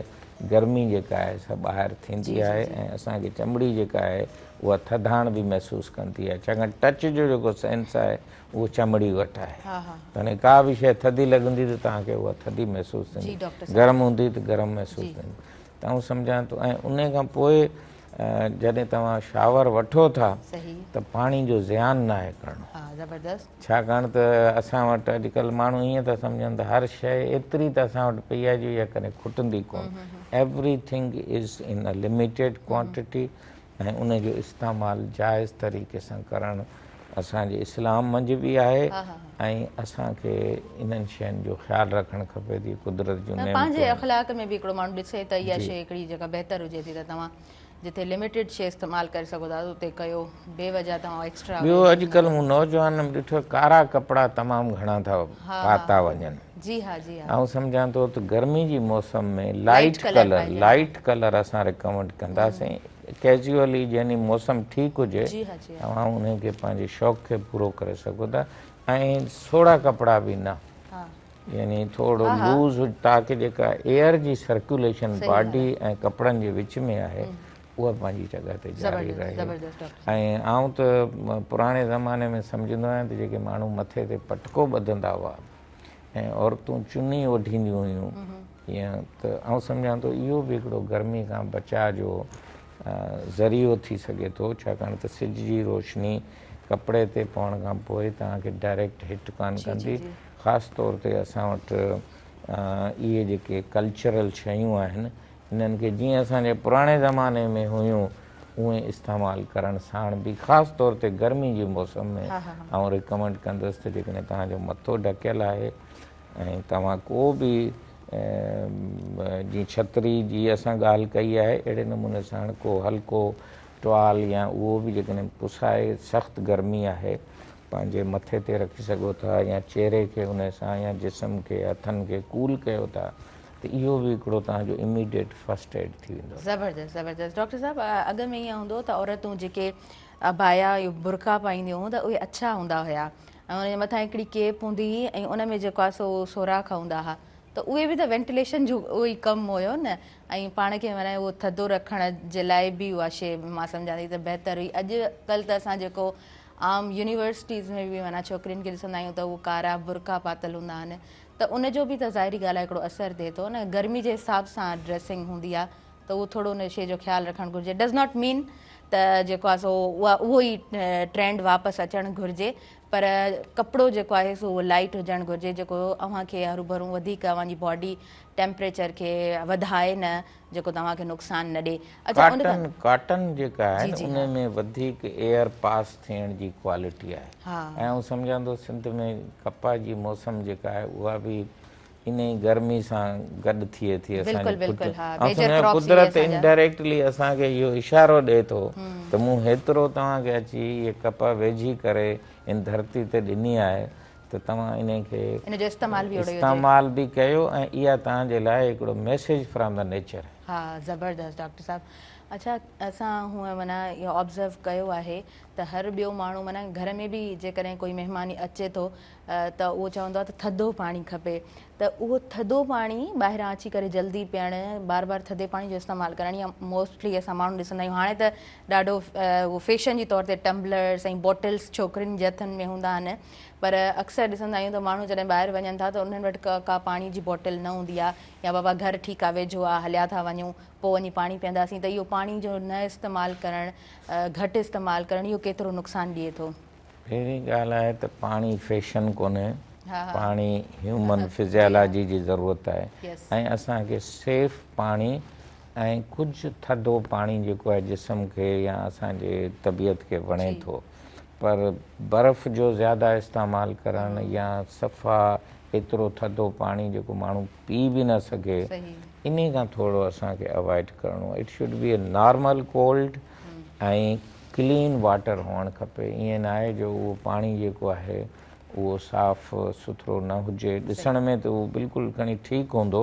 گرمي جيڪا آهي سا ٻاهر ٿيندي آهي ۽ اسان کي چمڙي جيڪا آهي اها ٿڌاڻ به محسوس ڪندي آهي ڇاڪاڻ ٽچ جو جيڪو سينس آهي اهو چمڙي وٽ آهي يعني ڪا به شيء ٿڌي لڳندي ته توهان کي اها ٿڌي محسوس ٿيندي گرم هوندي ته گرم محسوس ٿيندي ته آئون سمجهان ٿو ۽ ان کان پوء جڏهن توهان شاور وٺو ٿا ته پاڻي جو زيان ناهي ڪرڻو ڇاڪاڻ ته اسان وٽ اڄڪلهه ماڻهو ائين ٿا سمجهن ته هر شيء ايتري ته اسان وٽ پئي آهي جو اها ڪڏهن کٽندي ڪونه everything is in a limited quantity ۽ ان جو استعمال جائز طريقي سان ڪرڻ اسان جي اسلام منجهه به آهي ۽ اسان کي انهن شين جو خيال رکڻ کپي ته قدرت جون نعمتون پنهنجي اخلاق ۾ به هڪڙو ماڻهو ڏسي ته اها شيء هڪڙي جيڪا بهتر هجي ٿي ته توهان جتي لميٽيڊ شيء استعمال ڪري سگهو ٿا اتي ڪيو بي وجه توهان ايڪسٽرا ٻيو اڄڪلهه مون نوجوانن ۾ ڏٺو ڪارا ڪپڙا تمام گهڻا ٿا پاتا وڃن جي ها جي ها آئون سمجهان ٿو ته گرمي جي موسم ۾ لائيٽ ڪلر لائيٽ ڪلر اسان ريڪمنڊ ڪنداسين ڪيجوئلي يعني موسم ٺيڪ هجي توهان انهي کي پنهنجي شوق کي پورو ڪري سگهو ٿا ۽ سوڙها ڪپڙا به نه يعني ٿورو لوز تاڪه جيڪا ايئر جي سرڪيوليشن باڊي ۽ ڪپڙن جي وچ ۾ آهي اها پنهنجي جڳهه تي جاري رهي ۽ آئون ته پراڻي زماني ۾ سمجهندو آهيان ته جيڪي ماڻهو مٿي تي پٽڪو ٻڌندا هئا ۽ عورتون چني اوڍينديون هيون ائين ته آئون سمجهان ٿو اهو به هڪڙو گرمي کان بچاء جو ذريعو ٿي سگهي ٿو ڇاڪاڻ ته سج جي روشني ڪپڙي تي پوڻ کان پوء توهان کي ڊائريڪٽ هٽ ڪانه ڪندي خاص طور تي اسان وٽ اهي جيڪي ڪلچرل شيون آهن انهن کي جيئن اسان جي پراڻي زماني ۾ هيون اونئين استعمال ڪرڻ ساڻ به خاص طور تي گرمي جي موسم ۾ آئون ريڪمنڊ ڪندس ته جيڪڏهن توهان جو مٿو ڍڪيل آهي ۽ توهان ڪو به جيئن ڇتري جي اسان ڳالهه ڪئي آهي اهڙي نموني ساڻ ڪو هلڪو ٽوال يا اهو به جيڪڏهن پسائي سخت گرمي آهي پنهنجي مٿي تي رکي سگهو ٿا يا چهري کي ان سان يا جسم کي هٿن کي ڪول ڪيو ٿا ته اهو به هڪڙو توهان جو اميڊيٽ فرسٽ ايڊ ٿي ويندو. زبردست زبردست ڊاڪٽر صاحب اڳ ۾ ائين هوندو هو ته عورتون جيڪي عبايا يا برقعا پائينديون هيون ته اهي اڇا هوندا هيا ۽ ان جي مٿان هڪڙي ڪيپ هوندي هئي ۽ ان ۾ جيڪو آهي سو سوراخ هوندا هئا ته اهي به ته وينٽيليشن جو اهو ئي ڪم هيو نه ۽ پاڻ کي معنيٰ اهو ٿڌو رکڻ جي لاء به اها شيء مان سمجهان ٿي ته بهتر هئي اڄ ڪلهه ته اسان جيڪو عام يونيورسٽيز ۾ به معنيٰ ڇوڪرين کي ڏسندا آهيون ته اهو ڪارا برقعا پاتل هوندا آهن ته ان جو به ته ظاهري ڳالهه آهي هڪڙو اثر ٿئي ٿو نه گرمي جي حساب سان ڊريسنگ هوندي آهي ته اهو ٿورو ان شيء جو خيال رکڻ گهرجي ڊز not مين ته جيڪو آهي سو اها اهو ئي ٽرينڊ واپس اچڻ گهرجي پر ڪپڙو جيڪو آهي سو اهو لائيٽ هجڻ گهرجي جيڪو اوهان کي هروڀرو وڌيڪ اوهان جي باڊي ٽيمپريچر کي وڌائي نه جيڪو توهان کي نقصان نه ڏي. اڇا ان کان ڪاٽن ڪاٽن جيڪا آهي نه ان ۾ وڌيڪ ايئر پاس ٿيڻ جي ڪوالٽي آهي ۽ آئون سمجهان ٿو سنڌ ۾ ڪپهه جي موسم جيڪا آهي اها به انهي گرمي سان گڏ ٿئي ٿي اسان جي آئون سمجهان ٿو قدرت انڊائريڪٽلي اسان کي اهو اشارو ڏئي ٿو ته مون هيترو توهان کي اچي هيء ڪپهه ويجهي ڪري هن ڌرتي تي ڏني آهي ته توهان انهي کي ان جو استعمال به استعمال به ڪيو ۽ اها توهان جي لاء هڪڙو ميسيج فرام the nature آهي. ها زبردست ڊاڪٽر صاحب. اڇا اسان هونء معنيٰ اهو آبزرو ڪيو آهي ته هر ٻيو ماڻهو معنيٰ گهر ۾ به جيڪڏهن ڪوئي مهمان اچي ٿو ته اهو چوندو آهي ته ٿڌو پاڻي کپي ته اهو ٿڌو پاڻي ٻاهران اچي ڪري جلدي پيئڻ بار بار ٿڌي پاڻي جو استعمال ڪرڻ يا موسٽلي اسان ماڻهو ڏسندا آهيون هاڻي ته ڏاڍو اهو فيشن جي طور تي ٽمبلرس ۽ بوٽلس ڇوڪرين جي هٿن ۾ هوندا آهن پر اڪثر ڏسندا آهيون ته ماڻهو جڏهن ٻاهر وڃن ٿا ته انهن وٽ ڪا پاڻي جي بوٽل نه هوندي آهي يا بابا گهر ٺيڪ آهي ويجهو آهي هليا ٿا وڃون پوء وڃي پاڻي پيئنداسين ته اهو پاڻي جو نه استعمال ڪرڻ گهٽ استعمال ڪرڻ اهو ڪيترو نقصان ڏئي ٿو؟ پهرين ڳالهه آهي ته پاڻي فيشن ڪونهي، پاڻي هيومن فزيالاجي جي ضرورت آهي ۽ اسان کي سيف پاڻي ۽ ڪجهه ٿڌو پاڻي جيڪو آهي جسم کي يا اسان جي طبيعت کي وڻي ٿو پر برف جو زياده استعمال ڪرڻ يا صفا ايترو ٿڌو پاڻي جيڪو ماڻهو پي به نه سگهي انهي کان ٿورو اسان کي اوائڊ ڪرڻو آهي it should be a normal cold ۽ clean water هئڻ کپي ائين ناهي جو اهو پاڻي جيڪو آهي اهو صاف سٿرو نه هجي ڏسڻ ۾ ته اهو بلڪل کڻي ٺيڪ هوندو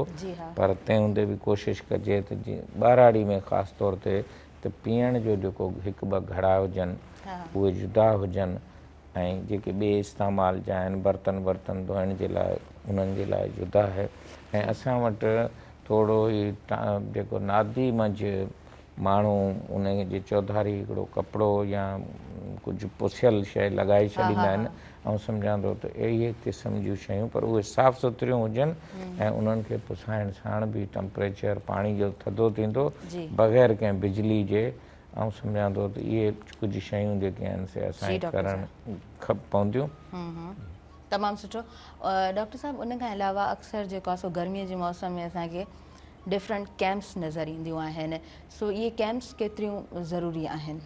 پر تنهن هوندي به ڪوشش ڪجي ته جيئن ٻهراڙي ۾ خاص طور تي ته پيئڻ جو جيڪو هڪ ٻه گهڙا هجن اهي جدا هجن ۽ جيڪي ٻئي استعمال جا آهن برتن ورتن ڌوئڻ جي لاء انهن جي لاء جدا آهي ۽ اسان وٽ ٿورو هي جيڪو نادي منجهه ماڻهو ان جي چوڌاري هڪڙو ڪپڙو يا ڪجهه پسيل شيء لڳائي ڇڏيندا آهن آئون سمجهان ٿو ته اهڙي قسم جون شيون پر اهي صاف سٿريون هجن ۽ انهن کي پسائڻ ساڻ به ٽمپريچر پاڻي جو ٿڌو ٿيندو بغير ڪنهن بجلي جي آئون سمجهان ٿو ته اهي ڪجهه شيون جيڪي آهن سي اسان کي ڪرڻ کپ پونديون. تمام سٺو ڊاڪٽر صاحب ان کان علاوه اڪثر جيڪو آهي سو گرمي جي موسم ۾ اسان کي ڊفرنٽ ڪيمپس نظر اينديون آهن سو اهي ڪيمپس ڪيتريون ضروري آهن؟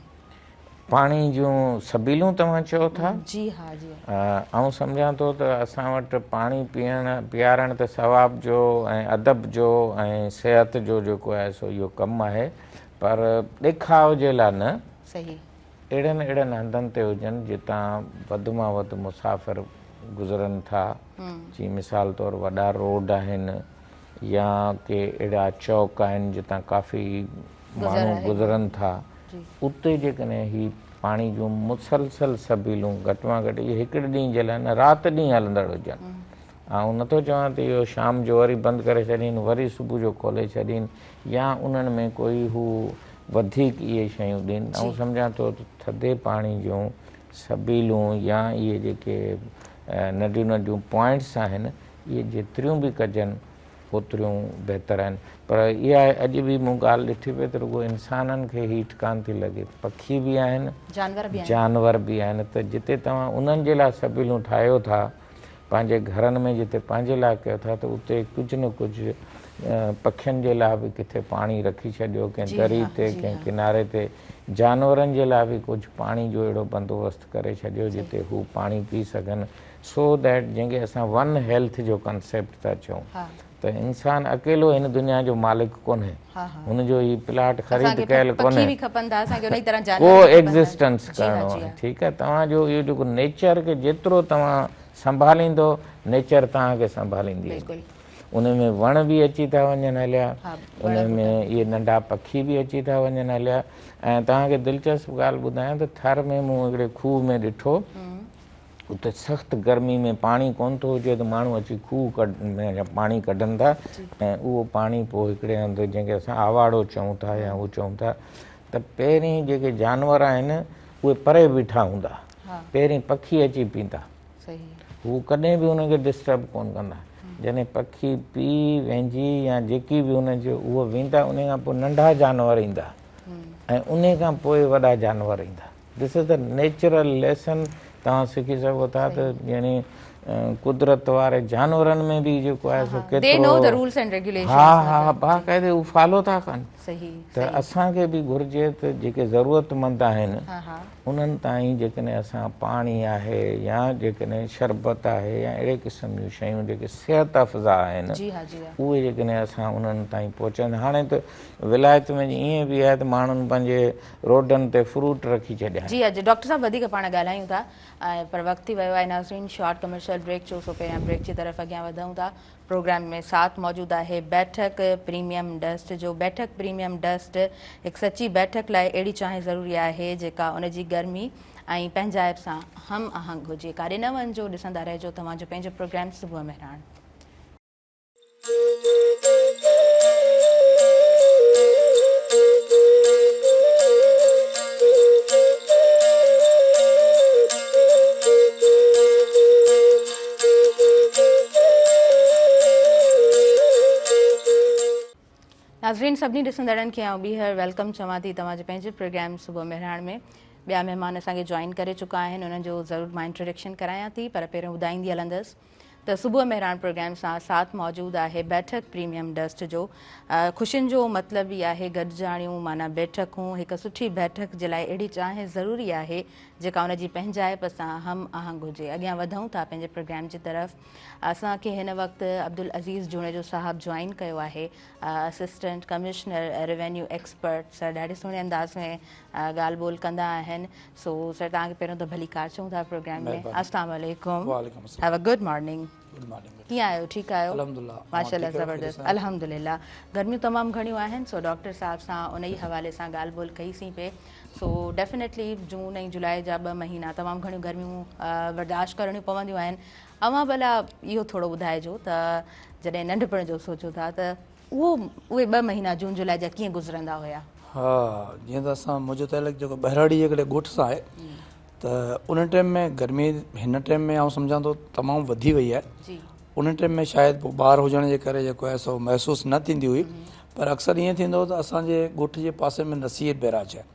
پاڻي جون سبيلون توهان چئو ٿا؟ جي ها جي ها. آئون سمجهان ٿو ته اسان وٽ پاڻي پيئڻ پيارڻ ته ثواب جو ۽ ادب جو ۽ صحت جو جيڪو آهي سو اهو ڪم آهي پر ڏيکاء جي لاء نه، صحيح. اهڙن اهڙن هنڌن تي هجن جتان وڌ مان وڌ مسافر گذرن ٿا، جيئن مثال طور وڏا روڊ آهن يا ڪي اهڙا چوڪ آهن جتان ڪافي ماڻهو گذرن ٿا، اتي جيڪڏهن هي پاڻي جون مسلسل سبيلون گهٽ مان گهٽ اهي هڪڙي ڏينهن جي لاء نه رات ڏينهن هلندڙ هجن. آئون نٿو چوان ته اهو شام جو وري بند ڪري ڇڏين وري صبح جو کولي ڇڏين يا انهن ۾ ڪوئي هو وڌيڪ اهي شيون ڏين. آئون سمجهان ٿو ته ٿڌي پاڻي جون سبيلون يا اهي جيڪي ننڍيون ننڍيون پوائنٽس آهن اهي جيتريون به ڪجن اوتريون بهتر آهن پر اها اڄ به مون ڳالهه ڏٺي پئي ته رڳو انسانن کي هيٽ ڪانه ٿي لڳي پکي به آهن جانور به آهن ته جتي توهان انهن جي لاء سبيلون ٺاهيو ٿا پنهنجي گهرن ۾ جتي پنهنجي لاء ڪيو ٿا ته اتي ڪجهه نه ڪجهه پکين جي لاء به ڪٿي پاڻي رکي ڇڏيو ڪنهن دري تي ڪنهن ڪناري تي جانورن جي لاء به ڪجهه پاڻي جو اهڙو بندوبست ڪري ڇڏيو جتي هو پاڻي پي سگهن سو that جنهن کي اسان ون هيلٿ جو ڪنسيپٽ ٿا چئون ته انسان اڪيلو هن دنيا جو مالڪ ڪونهي هن جو هي پلاٽ خريد ڪيل ڪونهي ڪو ايگزسٽنس ڪرڻو آهي ٺيڪ آهي توهان جو اهو جيڪو نيچر کي جيترو توهان سنڀاليندو نيچر توهان کي سنڀاليندي ان ۾ وڻ به اچي ٿا وڃن هليا ان ۾ اهي ننڍا پکي به اچي ٿا وڃن هليا ۽ توهان کي دلچسپ ڳالهه ٻڌايان ته ٿر ۾ مون هڪڙي کوهه ۾ ڏٺو اتي سخت گرمي ۾ پاڻي ڪونه ٿو هجي ته ماڻهو اچي کوهه ۾ پاڻي ڪڍن ٿا ۽ اهو پاڻي پوء هڪڙي هنڌ جنهن کي اسان آواڙو چئون ٿا يا هو چئون ٿا ته پهرين جيڪي جانور آهن اهي پري بيٺا هوندا پهرين پکي اچي پيندا هو ڪڏهن به انهن کي ڊسٽرب ڪونه ڪندا جڏهن پکي پي وهنجي يا جيڪي به ان جو اهو ويندا ان کان پوء ننڍا جانور ايندا ۽ ان کان پوء وڏا جانور ايندا This is the natural lesson توهان سکي سگهو ٿا ته يعني قدرت واري جانورن ۾ به جيڪو آهي سو ڪيترو They know the rules and regulations ها ها باقاعدي هو فالو ٿا ڪن ته اسان کي به گهرجي ته جيڪي ضرورت مند آهن انهن تائين جيڪڏهن اسان پاڻي آهي يا جيڪڏهن شربت آهي يا اهڙي قسم جون شيون جيڪي صحت افزا آهن اهي جيڪڏهن اسان انهن تائين پهچائين هاڻي ته ولايت ۾ ائين به آهي ته ماڻهن پنهنجي روڊن تي فروٽ رکي ڇڏيا آهن. جي ها جي ڊاڪٽر صاحب وڌيڪ پاڻ ڳالهايون ٿا پر وقت ٿي ويو آهي ناظرين شارٽ ڪمرشل. ڪمرشل بريڪ جو، سو پهريان بريڪ جي طرف اڳيان وڌون ٿا. پروگرام ۾ ساٿ موجود آهي بيٺڪ پريميم ڊسٽ جو. بيٺڪ پريميم ڊسٽ هڪ سچي بيٺڪ لاء اهڙي چانهه ضروري آهي جيڪا ان جي گرمي ۽ پنهنجائپ سان هم آهنگ هجي. ڪاڏي نه وڃجو، ڏسندا رهجو توهان جو پنهنجو پروگرام صبح مهراڻ. ناظرين سڀني ڏسندڙن کي آئون ٻيهر welcome چوان ٿي توهان جي پنهنجي پروگرام صبح مهراڻ ۾. ٻيا مهمان اسان کي جوائن ڪري چڪا آهن، انهن جو ضرور مان انٽروڊڪشن ڪرايان ٿي، پر پهريون ٻڌائيندي هلندس ته صبح مهراڻ پروگرام سان ساٿ موجود آهي بيٺڪ پريميم ڊسٽ جو. خوشين جو مطلب ئي آهي گڏجاڻيون معنيٰ بيٺڪون. هڪ سٺي بيٺڪ جي لاء اهڙي چانهه ضروري آهي جيڪا ان جي پنهنجائپ سان هم آهنگ هجي. اڳيان وڌون ٿا پنهنجي پروگرام جي طرف. اسان کي هن وقت عبدالعزيز جوڻيجو صاحب جوائن ڪيو آهي، assistant commissioner revenue expert. Sir ڏاڍي سهڻي انداز ۾ ڳالهه ٻولهه ڪندا آهن. سو سر توهان کي پهريون ته ڀليڪار چئون ٿا پروگرام ۾. السلام عليڪم، have a good morning. ڪيئن آهيو؟ ٺيڪ آهيو؟ ماشاءالله زبردست الحمدلله. گرميون تمام گهڻيون آهن، سو ڊاڪٽر صاحب سان ان ئي حوالي سان ڳالهه ٻولهه ڪئي سين پئي. سو ڊيفينيٽلي جون ۽ جولاء جا ٻه مهينا تمام گهڻيون گرميون برداشت ڪرڻيون پونديون آهن. اوهان ڀلا اهو ٿورو ٻڌائجو ته جڏهن ننڍپڻ جو سوچو ٿا ته اهو اهي ٻه مهينا جون جولاء جا ڪيئن گذرندا هيا؟ ها جيئن ته اسان منهنجو تعلق جيڪو ٻهراڙي جي هڪڙي ڳوٺ سان آهي ته ان ٽائيم ۾ گرمي هن ٽائيم ۾ آئون سمجهان ٿو تمام وڌي وئي آهي. ان ٽائيم ۾ شايد پوء ٻار هجڻ جي ڪري جيڪو آهي سو محسوس نه ٿيندي هئي، پر اڪثر ائين ٿيندو هو ته اسان جي ڳوٺ جي پاسي ۾ نصير بئراج آهي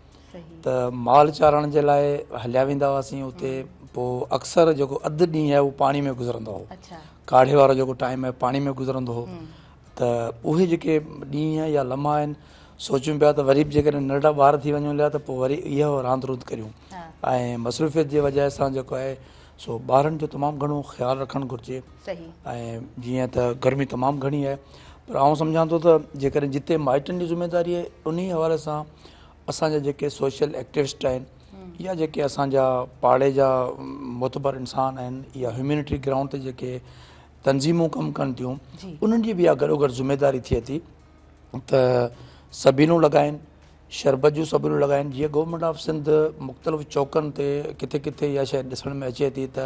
ته مال چارڻ جي لاء هليا ويندا هئاسين اتي. پوء اڪثر جيڪو اڌ ڏينهن آهي اهو پاڻي ۾ گذرندو هو، ڪاڙهي وارو جيڪو ٽائيم آهي پاڻي ۾ گذرندو هو. ته اهي جيڪي ڏينهن يا لمحا آهن سوچيون پيا ته وري به جيڪڏهن ننڍڙا ٻار ٿي وڃون هليا ته پوء وري اها راند روند ڪريون. ۽ مصروفيت جي وجهه سان جيڪو آهي سو ٻارن جو تمام گهڻو خيال رکڻ گهرجي. ۽ جيئن ته گرمي تمام گهڻي آهي، پر آئون سمجهان ٿو ته جيڪڏهن جتي مائٽن جي ذميواري آهي انهي حوالي سان اسان جا جيڪي سوشل ايڪٽيوسٽ آهن يا جيڪي اسان جا پاڙي جا معتبر انسان آهن يا هيومينٽري گرائونڊ تي جيڪي تنظيمون ڪم ڪن ٿيون انهن جي به اها گڏوگڏ ذميواري ٿئي ٿي ته سبيلون لڳائين، شربت جون سبيلون لڳائين. جيئن گورنمينٽ آف سنڌ مختلف چوڪن تي ڪٿي ڪٿي اها شيء ڏسڻ ۾ اچي ٿي ته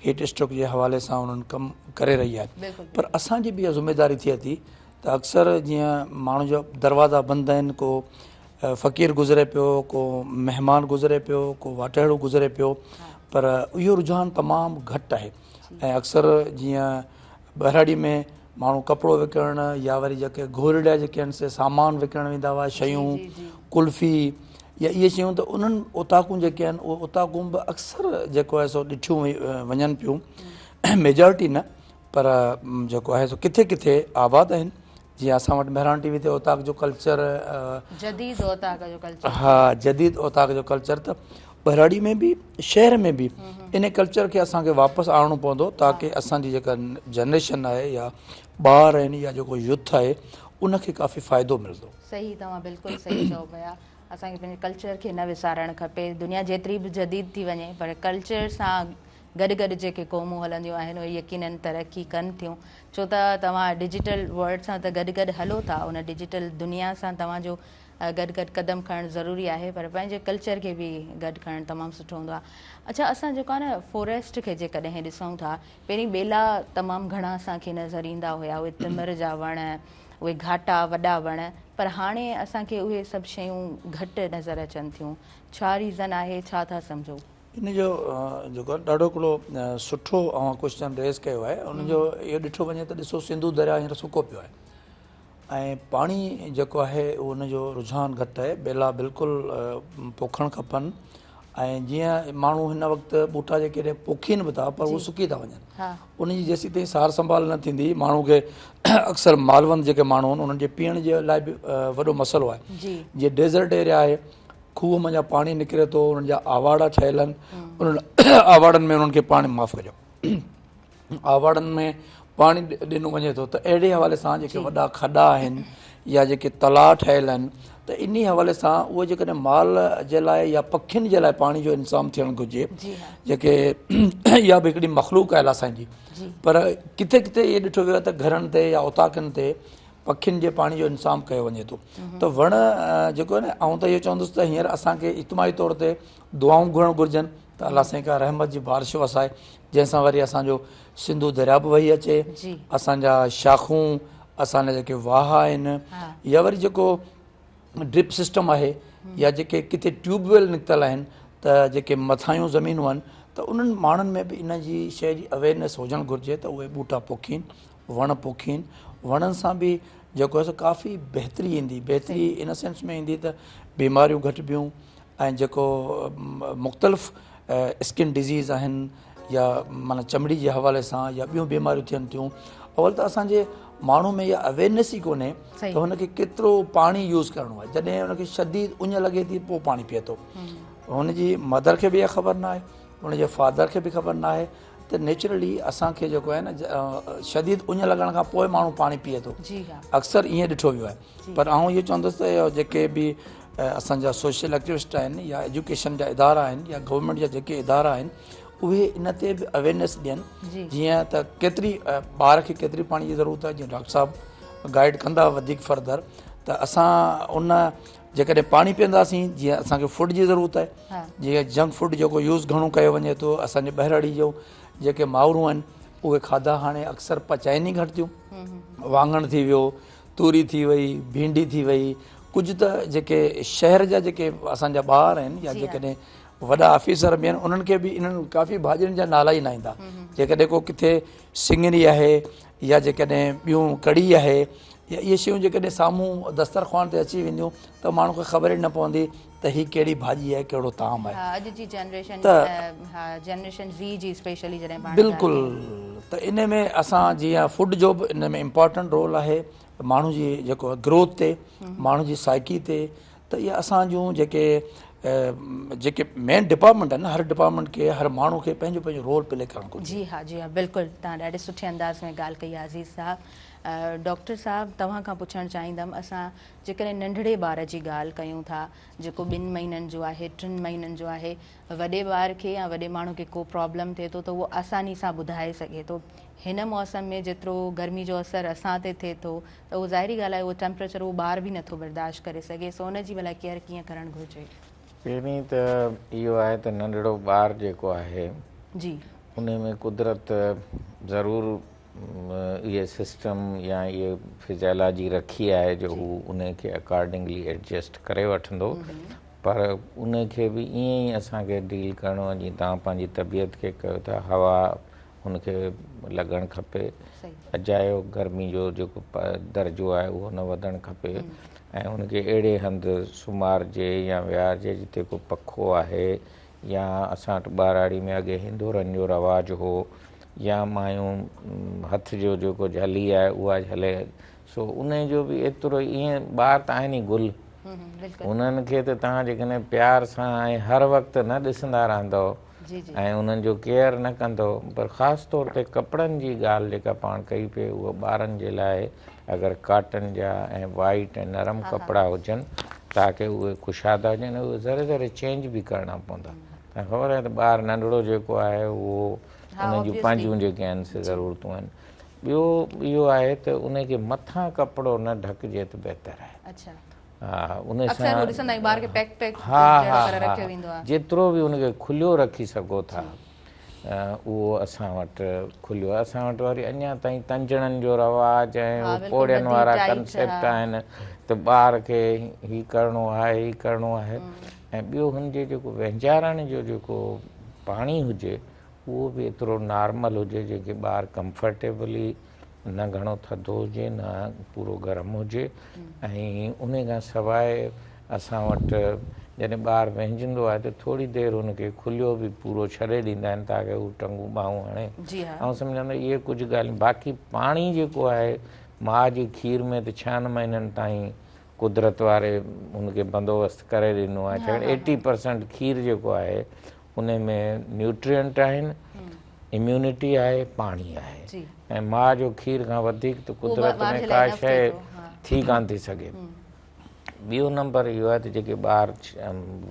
هيٽ اسٽروڪ جي حوالي سان انهن ڪم ڪري رهي آهي، پر اسان جي به اها ذميواري ٿئي ٿي ته اڪثر جيئن ماڻهن جا دروازا بند آهن، ڪو فقير گذري پيو، ڪو مهمان گذري پيو، ڪو واٽهڙو گذري پيو، پر اهو رجحان تمام گهٽ آهي. ۽ اڪثر جيئن ٻهراڙي ۾ ماڻهو ڪپڙو وڪڻڻ يا وري جيڪي گهورڙيا جيڪي آهن سي سامان وڪڻڻ ويندا هئا، شيون، قلفي يا اهي شيون، ته انهن اوطاقون جيڪي آهن اهي اوطاقون به اڪثر جيڪو آهي سو ڏٺيون وڃن پيون، ميجارٽي نه پر جيڪو آهي سو ڪٿي ڪٿي آباد آهن. جيئن اسان وٽ مهراڻ ٽي وي تي اوطاق جو ڪلچر، جديد اوطاق جو ڪلچر، ها جديد اوطاق جو ڪلچر ته ٻهراڙي ۾ به شهر ۾ به ان ڪلچر کي اسان کي واپس آڻڻو پوندو تاڪه اسان جي جيڪا جنريشن آهي يا ٻار آهن يا جيڪو يوٿ آهي ان کي ڪافي فائدو ملندو. صحيح توهان بلڪل صحيح چئو پيا، اسان کي پنهنجي ڪلچر کي نه وسارڻ کپي. دنيا جيتري به جديد ٿي وڃي پر ڪلچر سان گڏ گڏ جيڪي قومون هلنديون آهن اهي يقينن ترقي ڪن ٿيون، ڇو ته توهان ڊجيٽل ورلڊ سان ته گڏ گڏ هلو ٿا، ان ڊجيٽل دنيا سان توهان جو گڏ گڏ قدم کڻڻ ضروري آهي پر پنهنجي ڪلچر کي به گڏ کڻڻ تمام سٺو هوندو آهي. اڇا اسان جيڪو آهي نه فوريسٽ کي جيڪڏهن ڏسون ٿا، پهرين ٻيلا تمام گهڻا اسان کي نظر ايندا هيا، اهي تمر جا وڻ، اهي گهاٽا وڏا وڻ، پر هاڻي اسان کي اهي سڀ شيون گهٽ نظر اچن ٿيون، ڇا ريزن آهي، ڇا ٿا سمجهو؟ ان جو جيڪو آهي ڏاڍو هڪڙو سٺو اوهان ڪوشچن ريز ڪيو آهي. ان جو اهو ڏٺو وڃي ته ڏسو سنڌو درياء هينئر سڪو پيو آهي ۽ پاڻي جيڪو آهي ان جو رجحان گهٽ آهي، ٻيلا بلڪل پوکڻ کپن ۽ جيئن ماڻهو هن وقت ٻوٽا جيڪڏهن پوکين به ٿا پر اهي سڪي ٿا وڃن، ان جي جيسين تائين سار سنڀال نه ٿيندي ماڻهو کي اڪثر مالوند جيڪي ماڻهو آهن انهن جي پيئڻ جي لاء به وڏو مسئلو آهي. جيئن ڊيزرٽ ايريا آهي، کوهه منجهان پاڻي نڪري ٿو، انهن جا آواڙا ٺهيل آهن، انهن آواڙن ۾ انهن کي پاڻي، معاف ڪجو، آواڙن ۾ پاڻي ڏنو وڃي ٿو ته اهڙي حوالي سان جيڪي وڏا کڏا آهن يا جيڪي تلاء ٺهيل آهن ته انهي حوالي سان اهو جيڪڏهن مال جي لاء يا پکين جي لاء پاڻي جو انتظام ٿيڻ گهرجي جيڪي اها به هڪڙي مخلوق آهي الله سائين جي پر ڪٿي ڪٿي اهي ڏٺو ويو آهي ته گهرن تي يا اوطاقن تي پکين جي پاڻي جو انتظام ڪيو وڃي ٿو ته وڻ جيڪو آهي نه آئون ته اهو چوندس ته هينئر اسان کي اجتماعي طور تي دعائون گهرڻ گهرجن ته الله سائين ڪا رحمت جي بارش وسائي جنهن سان وري اسان جو سنڌو درياء به وهي اچي اسان جا شاخون اسان جا جيڪي واهه آهن يا وري جيڪو ڊرپ سسٽم آهي يا جيڪي ڪٿي ٽيوب ويل نڪتل آهن ته جيڪي مٿاهيون زمينون آهن ته انهن ماڻهن ۾ به ان جي شيء جي اويئرنيس هجڻ گهرجي ته اهي ٻوٽا پوکين وڻ پوکين وڻن سان به جيڪو آهي سو ڪافي بهتري ايندي بهتري ان سينس ۾ ايندي ته بيماريون گهٽبيون ۽ جيڪو مختلف اسڪن ڊزيز آهن يا معنيٰ چمڙي جي حوالي سان يا ٻيون بيماريون ٿين ٿيون اول ته اسان جي ماڻهو ۾ اها اويئرنيس ئي ڪونهي ته هن کي ڪيترو پاڻي يوز ڪرڻو آهي جڏهن هن کي شديد اڃ لڳي ٿي پوء پاڻي پيئي ٿو هن جي مدر کي به اها خبر نه آهي هن جي فادر کي به خبر نه آهي ته نيچرلي اسان کي جيڪو آهي نه شديد اڃ لڳڻ کان پوء ماڻهو پاڻي پيئي ٿو اڪثر ائين ڏٺو ويو آهي پر آئون اهو چوندس ته جيڪي به اسان جا سوشل ايڪٽيوسٽ آهن يا ايجوڪيشن جا ادارا آهن يا گورنمينٽ جا جيڪي ادارا آهن اهي ان تي به اويئرنيس ڏين جيئن ته ڪيتري ٻار کي ڪيتري پاڻي جي ضرورت آهي جيئن ڊاڪٽر صاحب گائيڊ ڪندا وڌيڪ فردر ته اسان ان جيڪڏهن پاڻي پيئنداسين جيئن اسان کي فوڊ جي ضرورت آهي جيئن جنڪ فوڊ جيڪو يوز گهڻو ڪيو وڃي ٿو اسان جي ٻهراڙي جو جيڪي مائرون آهن اهي کاڌا هاڻي اڪثر پچائن ئي گهٽ ٿيون واڱڻ ٿي ويو توري ٿي وئي ڀينڊي ٿي وئي ڪجهه ته جيڪي شهر جا جيڪي اسان جا ٻار آهن يا جيڪڏهن وڏا آفيسر به آهن انهن کي به انهن ڪافي ڀاڄين جا نالا ئي نه ايندا جيڪڏهن ڪو ڪٿي سڱري آهي يا جيڪڏهن ٻيون ڪڙي آهي يا اهي شيون جيڪڏهن سامهون دسترخوان تي اچي وينديون ته ماڻهو کي خبر ئي نه پوندي ته هي ڪهڙي ڀاڄي آهي ڪهڙو طعام آهي. ها اڄ جي جنريشن ته ها جنريشن زي جي اسپيشلي جڏهن پاڻ بلڪل ته ان ۾ اسان جيئن فوڊ جو به ان ۾ امپارٽنٽ رول آهي ماڻهو جي جيڪو گروٿ تي ماڻهو جي سائيڪي تي ته اهي اسان جون جيڪي جيڪي مين ڊپارٽمينٽ آهن هر ڊپارٽمينٽ کي هر ماڻهو کي پنهنجو پنهنجو رول پلي ڪرڻ گهرجي. جي ها جي ها بلڪل توهان ڏاڍي سٺي انداز ۾ ڳالهه ڪئي آهي عزيز صاحب ڊاڪٽر صاحب توهان کان پڇڻ چاهيندم اسان جيڪڏهن ننڍڙي ٻار جي ڳالهه ڪيون ٿا جيڪو ٻن مهينن جو آهي ٽن مهينن جو آهي وڏي ٻار کي يا وڏي ماڻهو کي ڪو پرابلم ٿئي ٿو ته اهو آساني سان ٻڌائي سگهي ٿو هن موسم ۾ جيترو گرمي جو اثر اسان تي ٿئي ٿو ته اهو ظاهري ڳالهه آهي اهو ٽيمپريچر اهو ٻار به نٿو برداشت ڪري سگهي سو ان جي ڀلا ڪيئر ڪيئن ڪرڻ گهرجي. پهرين ته اهو آهي ته ننڍڙو ٻار جيڪو آهي جي انهي ۾ قدرت ضرور اهي سسٽم يا اهي فزيالاجي رکي آهي جو هو انهي کي اڪارڊنگلي ايڊجسٽ ڪري وٺندو پر انهي کي به ائين ئي اسان کي ڊيل ڪرڻو آهي جيئن توهان پنهنجي طبيعت کي ڪيو ٿا هوا هن کي لڳڻ کپي اجايو گرمي جو جيڪو درجو آهي اهو نه وڌڻ کپي ۽ ان کي اهڙي هنڌ سمهارجي يا ويهارجي جتي ڪو پکو آهي يا اسان وٽ ٻهراڙي ۾ اڳي هندورن جو رواج هو يا مايون هٿ جو جيڪو جهلي آهي اها جهلي سو انهي جو به ايترو ئي ائين ٻار ته آهن ئي گل انهن کي ته توهان جيڪڏهن پيار سان ۽ هر وقت نه ڏسندا رهندؤ ۽ انهن جو ڪيئر نه ڪندؤ پر خاص طور تي ڪپڙن جي ڳالهه جيڪا پاڻ ڪئي پئي اها ٻارن جي لاء اگر ڪاٽن جا ۽ وائيٽ ۽ نرم ڪپڙا هجن تاڪه اهي ڪشادا هجن اهي ذري ذري چينج به ڪرڻا پوندا تنهن خبر آهي ته ٻار ننڍڙو جيڪو آهي اهو ان جون پنهنجون جيڪي آهن سي ضرورتون آهن ٻيو اهو آهي ته ان کي مٿان ڪپڙو نه ڍڪجي ته بهتر آهي ها ان سان ها ها ها جيترو به ان کي کليو رکي سگهو ٿا اهو اسان وٽ کليو آهي. اسان وٽ وري اڃا تائين تنجڻن جو رواج ۽ اهو پوڙهين وارا ڪنسيپٽ آهن ته ٻار کي هي ڪرڻو آهي هي ڪرڻو آهي ۽ ٻيو هن جي جيڪو وهنجارڻ جو جيڪو پاڻي هجي اهو به ايترو نارمل هجي جيڪي ٻار ڪمفرٽيبلي نه گهڻو ٿڌو هجي نه پورو گرم هجي ۽ انهي کان سواء اسان وٽ جڏهن ٻار وهنجندو آهي ته ٿوري دير هن کي کليو به پورو ڇڏي ڏيندا آهن تاڪه هو ٽنگون ٻانهون هڻي. آئون سمجهان ٿو اهي ڪجهه ڳالهيون باقي پاڻي جيڪو آهي ماء جي کير ۾ ته ڇهن مهينن تائين قدرت واري هن کي بندوبست ڪري ڏنو آهي ڇاڪاڻ ايٽي پرسنٽ کير جيڪو آهي ان ۾ نيوٽرينٽ آهن اميونٽي آهي پاڻي آهي ۽ ماء جو کير کان وڌيڪ ته قدرت ۾ ڪا شيء ٿي ڪانه ٿي سگهي. ٻيو نمبر اهو آهي ته جيڪي ٻار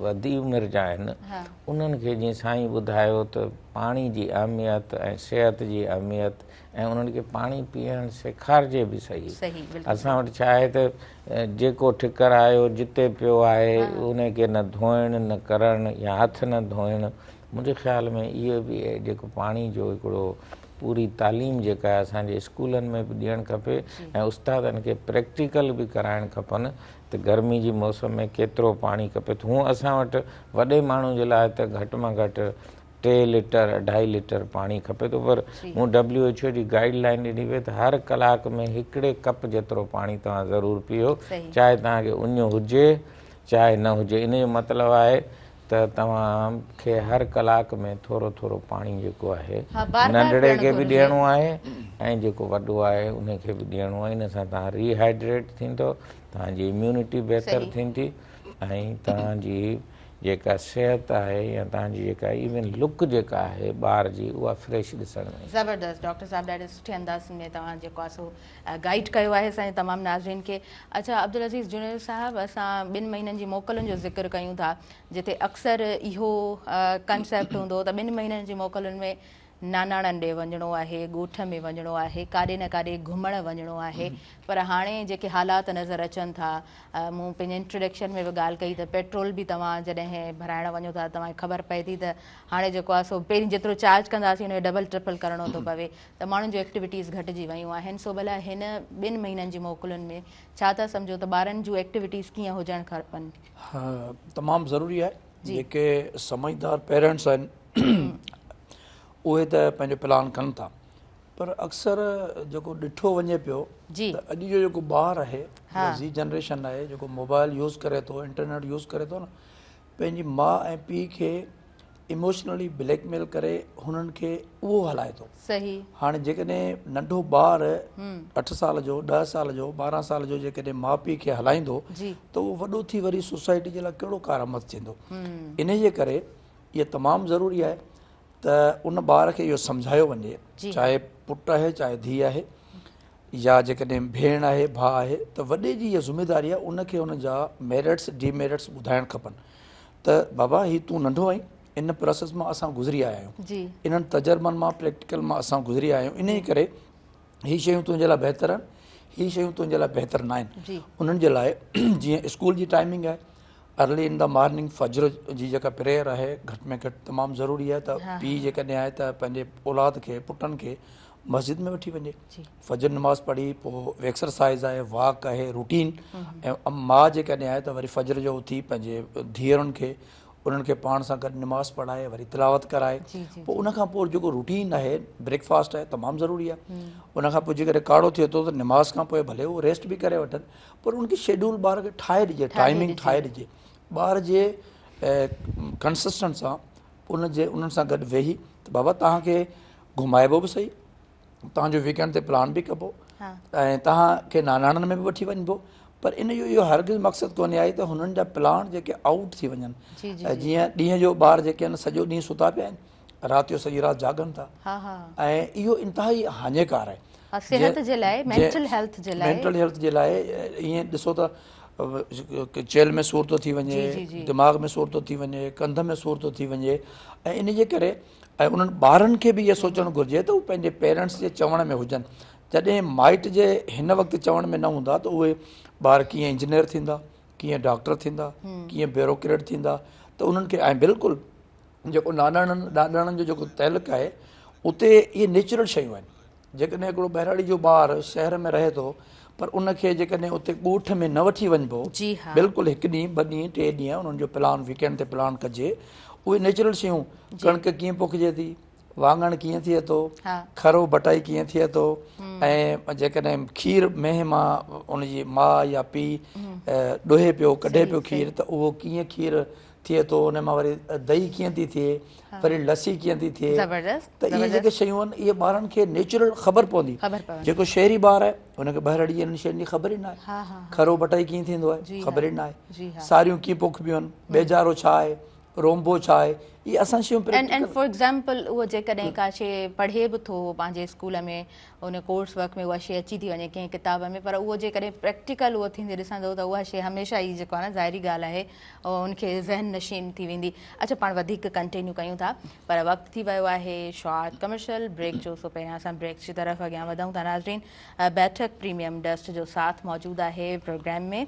وڏي عمر جا آهن انهن کي جيئن سائين ٻڌايو ته پاڻي جي اهميت ۽ صحت جي اهميت ۽ انهن کي پاڻي پيئڻ سيکارجي به صحيح. اسان وٽ ڇا آهي ته جيڪو ٺڪر آيو جتي پيو آهي ان کي نه ڌوئڻ نه ڪرڻ يا هٿ نه ڌوئڻ منهنجي خيال ۾ اهو به جيڪو پاڻي جو هڪڙو پوري تعليم جيڪا آهي اسان جي اسڪولن ۾ به ڏيڻ کپي ۽ استادن کي پريڪٽيڪل به ڪرائڻ کپن ته گرمي جي موسم ۾ ڪيترو پاڻي کپي ٿو. هونء اسان وٽ وڏي ماڻهو جي لاء ته گهٽ مان گهٽ ٽي ليٽر اڍائي ليٽر پاڻي کپي ٿو پر مون ڊبليو ايڇ او جي گائيڊ لائين ڏني پئي ته هر ڪلاڪ ۾ هڪڙي ڪپ جيترو پاڻي توهان ضرور پيئو چاهي توهان کي اڃ هجي چاهي نه هجي ان جو مطلب آهي ته توهان کي هر ڪلاڪ ۾ ٿورو ٿورو پاڻي جيڪو آهي ننڍڙي کي به ڏيڻو آهي ۽ جيڪو وڏو آهي ان کي به ڏيڻو آهي ان سان توهان ري هائيڊريٽ ٿيندو توهان جي اميونٽي بهتر ٿيندي ۽ توهان جي جيڪا صحت آهي يا توهان جي جيڪا ايون لڪ جيڪا آهي ٻار جي اها فريش ڏسڻ ۾ ايندي. زبردست ڊاڪٽر صاحب ڏاڍي سٺي انداز ۾ توهان جيڪو آهي سو گائيڊ ڪيو آهي اسان جي تمام ناظرين کي. اڇا عبدالعزيز جوڻيجو صاحب اسان ٻن مهينن جي موڪلن جو ذڪر ڪيون ٿا جتي اڪثر اهو ڪنسيپٽ هوندو هو ته ٻن مهينن جي موڪلن ۾ ناناڻن ڏي وڃڻو آهي، ڳوٺ ۾ وڃڻو آهي، ڪاڏي نه ڪاڏي گهمڻ وڃڻو آهي پر هاڻي جيڪي حالات نظر اچن ٿا مون پنهنجي انٽروڊڪشن ۾ به ڳالهه ڪئي ته پيٽرول به توهان جڏهن ڀرائڻ وڃو ٿا توهان کي خبر پئي ٿي ته هاڻي جيڪو آهي سو پهرين جيترو چارج ڪندا هئاسين ان جو ڊبل ٽرپل ڪرڻو ٿو پوي ته ماڻهن جون ايڪٽيوٽيز گهٽجي ويون آهن سو ڀلا هن ٻن مهينن جي موڪلن ۾ ڇا ٿا سمجهو ته ٻارن جون ايڪٽيوٽيز ڪيئن هجڻ کپن؟ ها تمام ضروري آهي جيڪي سمجهدار پيرنٽس آهن اهي ته پنهنجو پلان ڪن ٿا پر اڪثر جيڪو ڏٺو وڃي پيو ته اڄ جو جيڪو ٻار آهي زي جنريشن آهي جيڪو موبائل يوز ڪري ٿو انٽرنيٽ يوز ڪري ٿو نه پنهنجي ماء ۽ پيء کي ايموشنلي بليڪ ميل ڪري هنن کي اهو هلائي ٿو. صحيح. هاڻي جيڪڏهن ننڍو ٻار 8 سال جو 10 سال جو 12 سال جو جيڪڏهن ماء پيء کي هلائيندو ته اهو وڏو ٿي وري سوسائٽي جي لاء ڪهڙو ڪارآمد ٿيندو. انهي جي ڪري اهو تمام ضروري آهي ته ان ٻار کي اهو سمجهايو وڃي چاهي پٽ آهي چاهي ڌيء آهي يا جيڪڏهن ڀيڻ آهي ڀاء آهي ته وڏي جي اها ذميداري آهي ان کي ان جا ميرٽس ڊي ميرٽس ٻڌائڻ کپن ته بابا هي تون ننڍو آهين ان پروسيس مان اسان گذري آيا آهيون انهن تجربن مان پريڪٽيڪل مان اسان گذري آيا آهيون انهي ڪري هي شيون تنهنجي لاء بهتر آهن هي شيون تنهنجي لاء بهتر نه آهن انهن جي لاء جيئن اسڪول جي ٽائمنگ آهي ارلي ان the morning فجر جي جيڪا پريئر آهي گهٽ ۾ گهٽ تمام ضروري آهي ته پيء جيڪڏهن آهي ته پنهنجي اولاد کي پٽن کي مسجد ۾ وٺي وڃي فجر نماز پڙهي پوء ايڪسرسائز آهي واڪ آهي روٽين ۽ ماء جيڪڏهن آهي ته وري فجر جو اٿي پنهنجي ڌيئرن کي انهن کي پاڻ سان گڏ نماز پڙهائي وري تلاوت ڪرائي پوء ان کان پوء جيڪو روٽين آهي بريڪ فاسٽ آهي تمام ضروري آهي ان کان پوء جيڪڏهن ڪاڙهو ٿئي ٿو ته نماز کان پوء ڀلي هو ريسٽ به ڪري وٺن پر ان کي شيڊول ٻار کي ٺاهي ڏجي ٽائمنگ ٺاهي ڏجي ٻار جي ڪنسسٽنٽ سان ان جي انهن سان گڏ ويهي ته بابا توهان کي گهمائبو به سهي توهان جو ويڪينڊ تي پلان به ڪبو ۽ توهان کي ناناڻن ۾ به وٺي وڃبو پر ان جو اهو هرگز مقصد ڪونهي آهي ته هنن جا پلان جيڪي آئوٽ ٿي وڃن جيئن ڏينهن جو ٻار جيڪي آهن سڄو ڏينهن ستا پيا آهن رات جو سڄي رات جاڳن ٿا ۽ اهو انتهائي هاڃيڪار آهي صحت جي لاء مينٽل هيلٿ جي لاء مينٽل هيلٿ جي لاء ائين ڏسو ته چيلهه ۾ سور ٿو ٿي وڃي دماغ ۾ سور ٿو ٿي وڃي ڪنڌ ۾ سور ٿو ٿي وڃي ۽ ان جي ڪري ۽ انهن ٻارن کي به اهو سوچڻ گهرجي ته هو پنهنجي پيرنٽس جي چوڻ ۾ هجن جڏهن مائٽ جي هن وقت چوڻ ۾ نه هوندا ته اهي ٻار ڪيئن انجنيئر ٿيندا ڪيئن ڊاڪٽر ٿيندا ڪيئن بيوروڪريٽ ٿيندا ته انهن کي ۽ بلڪل جيڪو ناناڻن ڏاڏاڻن جو جيڪو تعلق آهي اتي اهي نيچرل شيون آهن جيڪڏهن هڪڙو ٻهراڙي جو ٻار شهر ۾ رهي ٿو پر ان کي جيڪڏهن اتي ڳوٺ ۾ نه وٺي وڃبو بلڪل هڪ ڏينهن ٻه ڏينهن ٽي ڏينهن انهن جو پلان ويڪينڊ تي پلان ڪجي اهي نيچرل شيون ڪڻڪ ڪيئن پوکجي ٿي واڱڻ ڪيئن ٿئي ٿو کرو بٽائي ڪيئن ٿئي ٿو ۽ جيڪڏهن کير مينهن مان ان جي ماء يا پيء ڏوهي پيو ڪڍي پيو کير ته اهو ڪيئن کير ٿئي ٿو ان مان وري دهي ڪيئن ٿي ٿئي وري لسي ڪيئن ٿي ٿئي ته اهي جيڪي شيون آهن اهي ٻارن کي نيچرل خبر پوندي جيڪو شهري ٻار آهي ان کي ٻهراڙي جي انهن شين جي خبر ئي نه آهي کرو بٽائي ڪيئن ٿيندو آهي خبر ئي نه آهي ساريون ڪيئن پوکبيون آهن ٻيجارو ڇا آهي رونبو ڇا آهي اهي اسان شيون اينڊ فار ايگزامپل اهو جيڪڏهن ڪا شي پڙهي به ٿو پنهنجي اسڪول ۾ ان ڪورس ورڪ ۾ اها شيء اچي ٿي وڃي ڪنهن ڪتاب ۾ پر اهو جيڪڏهن پريڪٽيڪل اهو ٿيندي ڏسندو ته اها شيء هميشه ئي جيڪو آهي نه ظاهري ڳالهه آهي ان کي ذهن نشين ٿي ويندي. اڇا پاڻ وڌيڪ ڪنٽينيو ڪيون ٿا پر وقت ٿي ويو آهي شارٽ ڪمرشل بريڪ جو سو پهريان اسان بريڪ جي طرف اڳيان وڌون ٿا. ناظرين بيٺڪ پريميم ڊسٽ جو ساٿ موجود آهي پروگرام ۾.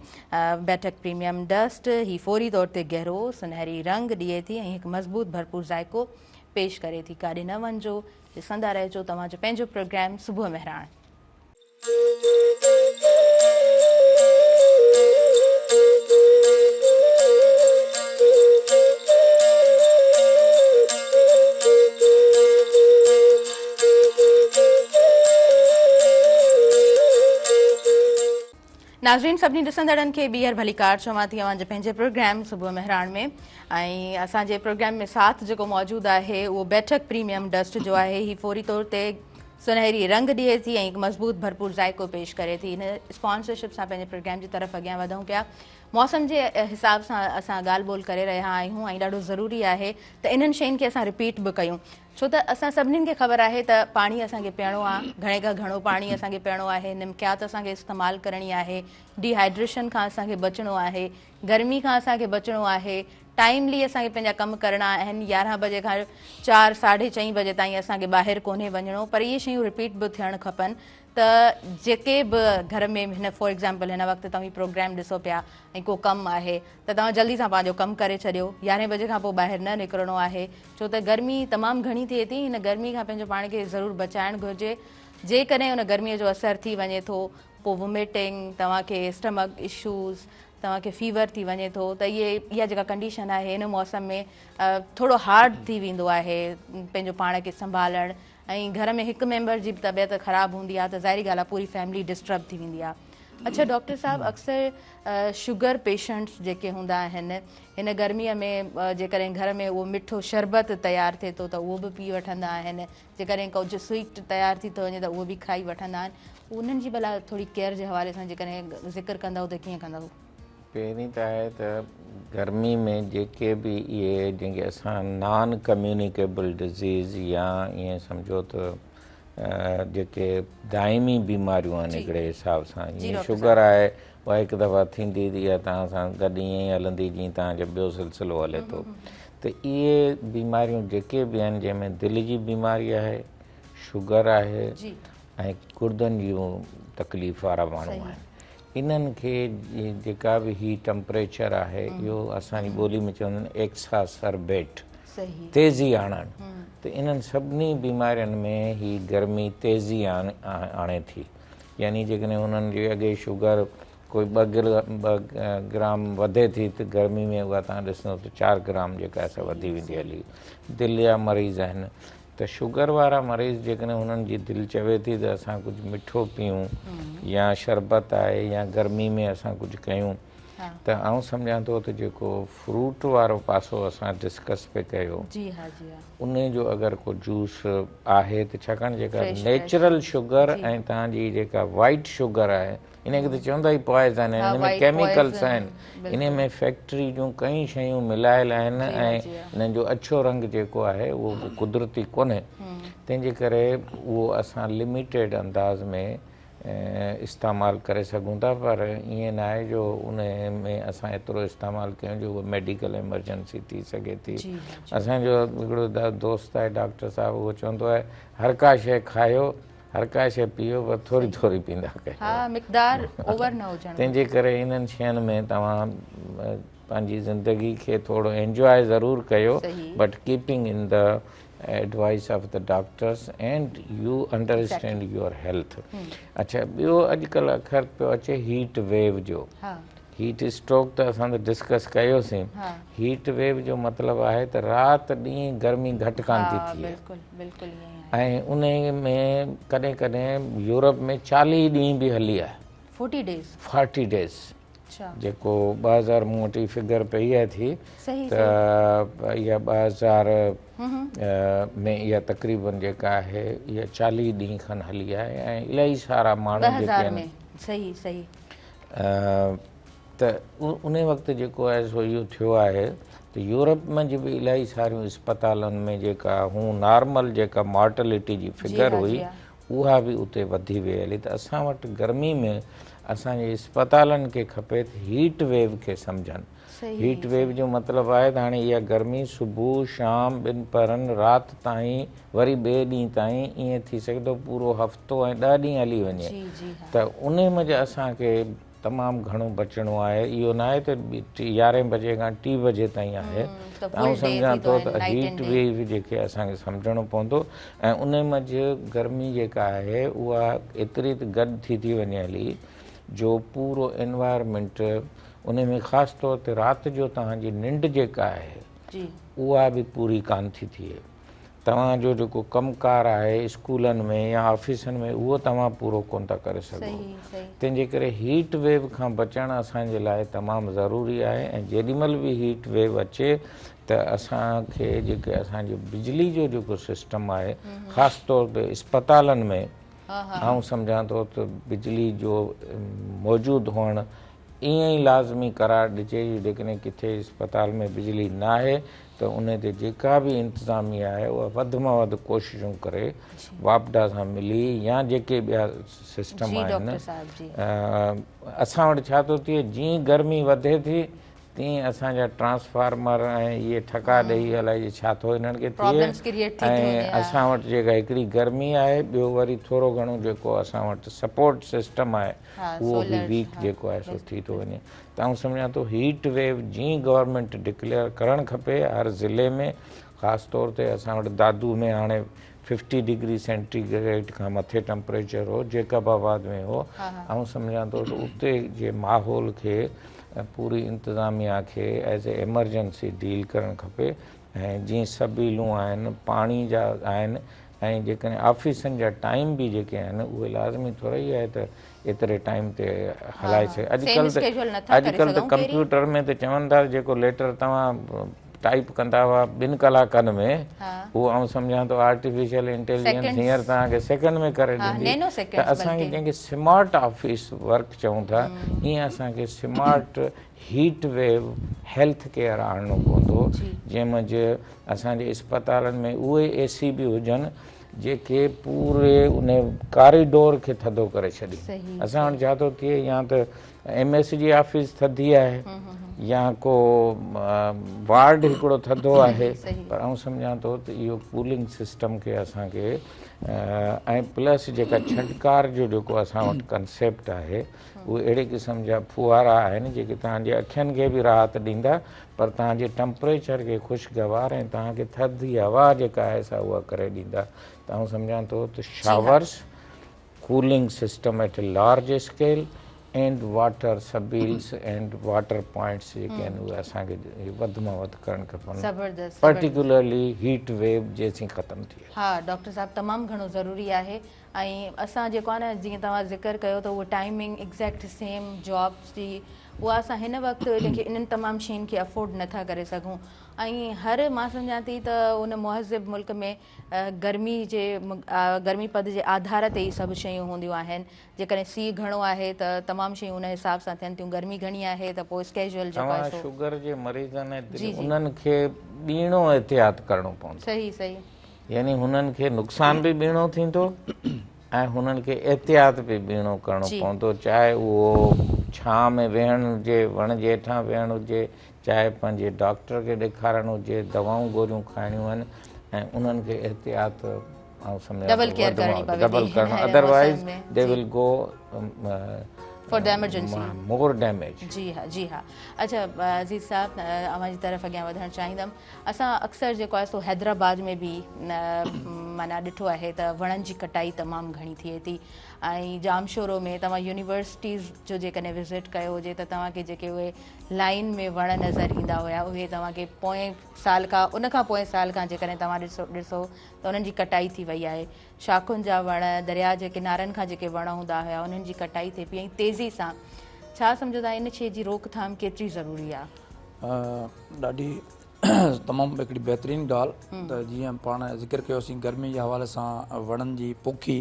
بيٺڪ پريميم ڊسٽ هي فوري طور تي گهرو سنهري رنگ ڏئي ٿي ۽ هڪ مضبوط ڀرپور ذائقو پيش ڪري ٿي. ڪاڏي نه وڃجو، ڏسندا رهجو توهان جو پنهنجو پروگرام صبح مهراڻ. ناظرين سڀني ڏسندڙن کي ٻيهر ڀليڪار چوان ٿي اوهان جي پنهنجي پروگرام صبح مهراڻ ۾ ۽ اسان جي پروگرام ۾ ساٿ جيڪو موجود آهي اهو بيٺڪ پريميم ڊسٽ جو آهي. هي فوري طور تي سنهري رنگ ڏئي ٿي ۽ هڪ مضبوط ڀرپور ذائقو پيش ڪري ٿي. هن اسپانسرشپ سان پنهنجي پروگرام جي طرف اڳيان وڌون پيا. موسم جي حساب سان اسان ڳالهه ٻولهه ڪري رهيا آهيون ۽ ڏاڍو ضروري آهي ته انهن شين کي اسان رپيٽ به ڪيون ڇو ته اسان سڀني کي خبر آهي ته پاڻي اسان کي پيئڻو آهي، گهڻي کان گهڻو پاڻي اسان کي پيئڻو آهي، نمڪيات اسان کي استعمال ڪرڻي آهي، ڊي هائيڊريشن کان اسان کي بچڻو آهي، گرمي کان اسان کي بچڻو آهي، ٽائيملي اسان کي پنهنجا ڪم ڪرڻا آهن، 11 بجي کان 4 ساڍي چئين بجي تائين اسان کي ٻاهر ڪونهي وڃڻو، پر اهي شيون رپيٽ به ٿيڻ کپن ته جيڪي به گهر ۾ هن فار ايگزامپل هن وقت توهين پروگرام ڏسو پيا ۽ ڪو ڪم آهي ته توهان جلدي سان پنهنجو ڪم ڪري ڇڏيو، 11 بجي کان پوء ٻاهر نه نڪرڻو آهي ڇو ته گرمي تمام گهڻي ٿئي ٿي، هن گرمي کان پنهنجو پاڻ کي ضرور بچائڻ گهرجي، جيڪڏهن ان گرمي جو اثر ٿي وڃي ٿو پوء ووميٽنگ، توهان کي اسٽمڪ اشوز، توهان کي فيور ٿي وڃي ٿو ته اهي اها جيڪا ڪنڊيشن آهي هن موسم ۾ ٿورو هارڊ ٿي ويندو آهي پنهنجو پاڻ کي سنڀالڻ ۽ گهر ۾ هڪ ميمبر جي به طبيعت خراب هوندي آهي ته ظاهري ڳالهه آهي پوري فيملي ڊسٽرب ٿي ويندي آهي. اڇا ڊاڪٽر صاحب اڪثر شگر پيشنٽس جيڪي هوندا آهن هن گرمي ۾ جيڪڏهن گهر ۾ اهو مٺو شربت تيار ٿئي ٿو ته اهو به پي وٺندا آهن، جيڪڏهن ڪجهه سوئيٽ تيار ٿي ٿو وڃي ته اهو به کائي وٺندا آهن، انهن جي ڀلا ٿوري ڪيئر جي حوالي سان جيڪڏهن ذڪر ڪندؤ ته ڪيئن ڪندؤ؟ پهرين ته آهي ته گرمي ۾ جيڪي به اهي جنهن کي اسان نان ڪميونيڪيبل ڊزيز يا ائين سمجهو ته جيڪي دائمي بيماريون آهن هڪڙي حساب سان جيئن شگر آهي اها هڪ دفعا ٿيندي ته اها توهان سان گڏ ائين ئي هلندي جيئن توهان جو ٻيو سلسلو هلي ٿو ته اهي بيماريون جيڪي به آهن جنهن ۾ دل جي بيماري آهي شگر آهي ۽ گردن جون تڪليف وارا ماڻهو آهن انهن کي جيڪا به هي ٽمپريچر آهي اهو اسان جي ٻولي ۾ چوندا آهن ايڪساسربيٽ تيزي آڻڻ ته انهن سڀني بيمارين ۾ هي گرمي تيزي آڻي ٿي يعني جيڪڏهن انهن جي اڳي شگر ڪوئي 2 گرام وڌي ٿي ته گرمي ۾ اها توهان ڏسندو ته 4 گرام جيڪا آهي سا وڌي ويندي هلي. دل جا مريض آهن ته شگر وارا مريض جيڪڏهن هنن جي دل چوي ٿي ته اسان ڪجهه مٺو پيئون يا شربت آهي يا گرمي ۾ اسان ڪجهه ڪيون ته آئون سمجهان ٿو ته جيڪو فروٽ وارو پاسو اسان ڊسڪس پئي ڪيو انهي جو اگر ڪو جوس آهي ته ڇاڪاڻ جيڪا نيچرل شگر ۽ توهان جي جيڪا وائيٽ شگر آهي انهي کي ته چوندا ئي پوائزن آهن ان ۾ ڪيميڪلس آهن انهي ۾ فيڪٽري جون ڪئين شيون ملايل آهن ۽ انهن جو اڇو رنگ جيڪو آهي اهو قدرتي ڪونهي تنهن جي ڪري اهو اسان لميٽيڊ انداز ۾ استعمال ڪري سگهون ٿا پر ائين ناهي جو ان ۾ اسان ايترو استعمال ڪيون جو اها ميڊيڪل ايمرجنسي ٿي سگهي ٿي. اسان جو هڪڙو دوست آهي ڊاڪٽر صاحب اهو چوندو آهي هر ڪا شيء کايو هر ڪا شيء پيئو پر ٿوري ٿوري پيئندا ڪيو. ها مقدار اوور نه هجڻ تنهن جي ڪري انهن شين ۾ توهان پنهنجي زندگي کي ٿورو انجواء ضرور ڪيو but keeping in the advice of the doctors and you understand your health اڇا ٻيو اڄڪلهه اکر پيو اچي هيٽ ويو جو هيٽ اسٽروڪ ته اسان ته ڊسڪس ڪيوسين هيٽ ويو جو مطلب آهي ته رات ڏينهن گرمي گهٽ ڪانه ٿي ٿئي ۽ ان ۾ ڪڏهن ڪڏهن يورپ ۾ 40 ڏينهن به هلي آهي 40 ڊيز جيڪو 2000 مون وٽ فگر پئي آهي ٿي ته اها 2000 ۾ اها تقريبن جيڪا آهي اها 40 ڏينهن کن هلي آهي ۽ الاهي سارا ماڻهو جيڪي آهن صحيح صحيح ته ان وقت جيڪو آهي سو اهو ٿيو آهي ته يورپ ۾ به الاهي ساريون اسپتالن ۾ جيڪا هون نارمل جيڪا مارٽلٽي جي فگر هئي اها به اتي وڌي وئي هلي ته اسان وٽ گرمي ۾ اسان جي اسپتالن کي کپي ته هيٽ ويو کي سمجهن. هيٽ ويو جو مطلب آهي ته هاڻي اها گرمي صبح، شام، ٻن پهرن، رات تائين وري ٻئي ڏينهن تائين ائين ٿي سگهي ٿو پورو هفتو ۽ 10 ڏينهن هلي وڃي ته انهي منجهه اسان کي تمام گهڻو بچڻو آهي اهو ناهي ته 11 بجي کان 3 بجي تائين آهي ته آئون سمجهان ٿو ته هيٽ ويو جيڪي اسان کي سمجهڻو پوندو ۽ انهي منجهه گرمي جيڪا آهي اها ايتري ته گڏ ٿي ٿي وڃي هلي جو پورو انوائرمينٽ انهي ۾ خاص طور تي رات جو توهان جي ننڊ جيڪا آهي اها به پوري ڪانه ٿي ٿئي توهان جو جيڪو ڪم ڪار آهي اسڪولن ۾ يا آفيسن ۾ اهو توهان پورو ڪونه ٿا ڪري سگهو تنهن جي ڪري هيٽ ويو کان بچڻ اسان جي لاء تمام ضروري آهي ۽ جيڏي مهل به هيٽ ويو اچي ته اسان کي جيڪي اسان جو بجلي جو جيڪو سسٽم آهي خاص طور تي اسپتالن ۾ آئون سمجهان ٿو ته بجلي جو موجود هئڻ ائين ئي لازمي قرار ڏجي جو جيڪڏهن ڪٿي اسپتال ۾ بجلي ناهي ته ان تي جيڪا به انتظاميه آهي اها وڌ مان وڌ ڪوششون ڪري واپڊا سان ملي يا جيڪي ٻيا سسٽم آهن. اسان وٽ ڇا ٿو ٿئي جيئن گرمي وڌي ٿي تيئن اسان جا ٽرانسفارمر ۽ اهي ٺڪا ڏئي الائي ڇا ٿو انهن کي ٿئي ۽ اسان وٽ جيڪا هڪڙي گرمي آهي ٻيو وري ٿورو گهڻو جيڪو اسان وٽ سپورٽ سسٽم آهي اهو به ويڪ جيڪو آهي سو ٿي ٿو وڃي ته آئون سمجهان ٿو هيٽ ويو جيئن گورنمينٽ ڊڪليئر ڪرڻ کپي هر ضلعي ۾ خاص طور تي اسان وٽ دادو ۾ هاڻي 50 ڊگري سينٽي گريڊ کان مٿي ٽمپريچر هو جيڪب آباد ۾ هو آئون سمجهان ٿو ته اتي جي ماحول کي پوري انتظاميا کي ايز اي ايمرجنسي ڊيل ڪرڻ کپي ۽ جيئن سبيلون آهن پاڻي جا آهن ۽ جيڪڏهن آفيسن جا ٽائيم به جيڪي آهن اهي لازمي ٿورو ئي آهي ته ايتري ٽائيم تي هلائي سگهي اڄڪلهه ته ڪمپيوٽر ۾ ته چون ٿا جيڪو ليٽر توهان ٽائيپ ڪندا هئا 2 ڪلاڪن ۾ اهو آئون سمجهان ٿو آرٽيفيشل انٽيليجنس هينئر توهان کي سيڪنڊ ۾ ڪري ڏيندي ته اسان کي جنهن کي سمارٽ آفيس ورڪ چئون ٿا ائين اسان کي smart heat wave health care آڻڻو پوندو جنهن منجهه اسان جي اسپتالن ۾ اهي اي سي به هجن جيڪي پوري ان ڪاريڊور کي ٿڌو ڪري ڇڏين. اسان وٽ ڇا ٿو ٿئي يا ته ايم ايس جي آفيس ٿڌي آهي يا ڪو وارڊ هڪڙو ٿڌو آهي پر آئون سمجهان ٿو ته اهو ڪولنگ سسٽم کي اسان کي ۽ پلس جيڪا ڇنڊڪار جو جيڪو اسان وٽ ڪنسيپٽ آهي اهي اهڙي قسم جا ڦوهارا آهن جيڪي توهان جي اکين کي به راحت ڏيندا پر توهان جي ٽمپريچر کي خوشگوار ۽ توهان کي ٿڌي هوا جيڪا آهي سا اها ڪري ڏيندا ته آئون سمجهان ٿو ته showers, cooling system at a large scale and water سبيلز and water points جيڪي آهن اهي اسان کي وڌ مان وڌ ڪرڻ کپن پرٽيڪولرلي هيٽ ويو جيسين ختم ٿئي. ها ڊاڪٽر صاحب تمام گهڻو ضروري آهي ۽ اسان جيڪو آهي نه جيئن توهان ذڪر ڪيو ته اهو ٽائمنگ ايگزيڪٽ سيم جابس جي اها اسان هن وقت ان کي انهن تمام شين کي افورڊ نٿا ڪري سگهون ۽ هر مان سمجهان ٿي ته ان مهذب ملڪ ۾ گرمي جي گرمي پد جي آڌار تي ئي سڀ شيون هونديون آهن جيڪڏهن سيء گهڻو آهي ته تمام شيون ان حساب سان ٿين ٿيون گرمي گهڻي آهي ته پوء اسڪيجول جيڪو آهي سو شگر جي مريضن ۽ انهن کي ٻيڻو احتياط ڪرڻو پوندو. صحيح صحيح. يعني هنن کي نقصان به ٻيڻو ٿيندو ۽ هنن کي احتياط به ٻيڻو ڪرڻو پوندو چاهي اهو ڇانء ۾ ويهڻ هجي وڻ جي هيٺان ويهڻ هجي چاهي پنهنجي ڊاڪٽر کي ڏيکارڻ هجي دوائون گوريون کائڻيون آهن ۽ انهن کي احتياط آئون سمجهان ٿو ڊبل ڪرڻو otherwise they will go for the emergency more damage. جي ها جي ها اڇا عزيز صاحب اوهان جي طرف اڳيان وڌڻ چاهيندم اسان اڪثر جيڪو آهي سو حيدرآباد ۾ به معنيٰ ڏٺو آهي ته وڻن جي ڪٽائي تمام گهڻي ٿئي ٿي ۽ ڄامشورو ۾ توهان يونيورسٽيز جو جيڪڏهن وزٽ ڪيو هجي ته توهان کي جيڪي اهي لائن ۾ وڻ نظر ايندا هيا اهي توهان کي پوئين سال کان ان کان پوئين سال کان جيڪڏهن توهان ڏسو ڏسو ته انهن جي ڪٽائي ٿي وئي آهي شاخن جا وڻ درياء جي ڪنارن کان جيڪي وڻ هوندا هيا انهن جي ڪٽائي ٿئي پئي ۽ تيزي سان ڇا سمجهو ٿا ان شيء جي روڪٿام ڪيتري ضروري آهي؟ ڏاڍي تمام هڪڙي بهترين ڳالهه ته جيئن پاڻ ذڪر ڪيوسين گرمي جي حوالي سان وڻن جي پوکي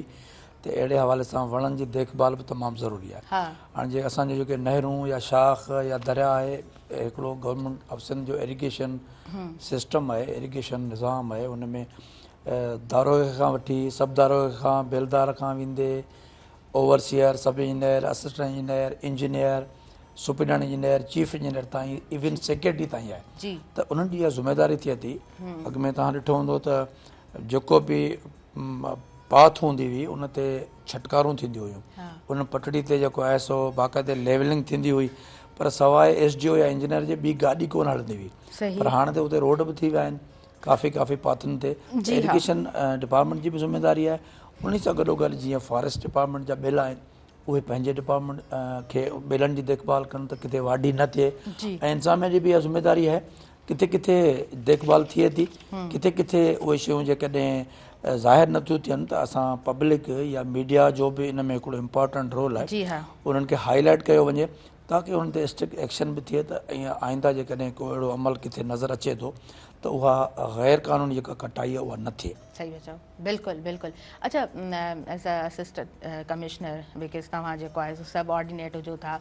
ته اهڙي حوالي سان وڻن جي ديک ڀال به تمام ضروري آهي هاڻي جي اسان جون جيڪي نهرون يا شاخ يا درياء آهي هڪڙو گورنمينٽ آف سنڌ جو ايريگيشن سسٽم آهي ايريگيشن نظام آهي ان ۾ داروغي کان وٺي سب داروغي کان بيلدار کان ويندي overseer, sub engineer, assistant engineer, engineer, superintendent engineer, chief engineer تائين ايون سيڪريٽري تائين آهي ته انهن جي اها ذميواري ٿئي ٿي. اڳ ۾ توهان ڏٺو هوندو ته جيڪو به پاٿ هوندي هئي ان تي ڇٽڪارون ٿينديون هيون، ان پٽڙي تي جيڪو آهي سو باقاعدي ليولنگ ٿيندي هئي پر سواء ايس ڊي او يا انجنيئر جي ٻي گاڏي ڪونه هلندي هئي پر هاڻي ته اتي روڊ به ٿي ويا آهن ڪافي ڪافي پاٿن تي. ايريگيشن ڊپارٽمينٽ جي به ذميواري آهي ان سان گڏو گڏ جيئن فاريسٽ ڊپارٽمينٽ جا ٻيلا آهن اهي پنهنجي ڊپارٽمينٽ کي ٻيلن جي ديک ڀال ڪن ته ڪٿي واڍي نه ٿئي ۽ انتظاميا جي به اها ذميواري آهي ڪٿي ڪٿي ديک ڀال ٿئي ٿي ڪٿي ڪٿي اهي شيون جيڪڏهن ظاهر نٿيون ٿين ته اسان پبلڪ يا ميڊيا جو به ان ۾ هڪڙو امپارٽنٽ رول آهي انهن کي هائي لائيٽ ڪيو وڃي تاڪه انهن تي اسٽرڪٽ ايڪشن به ٿئي ته ائين آئنده جيڪڏهن ڪو اهڙو عمل ڪٿي نظر اچي ٿو ته اها غير قانوني جيڪا ڪٽائي آهي اها نه ٿئي. صحيح پيا چئو بلڪل بلڪل اڇا as a assistant commissioner because توهان جيڪو آهي سو سب آرڊينيٽ هجو ٿا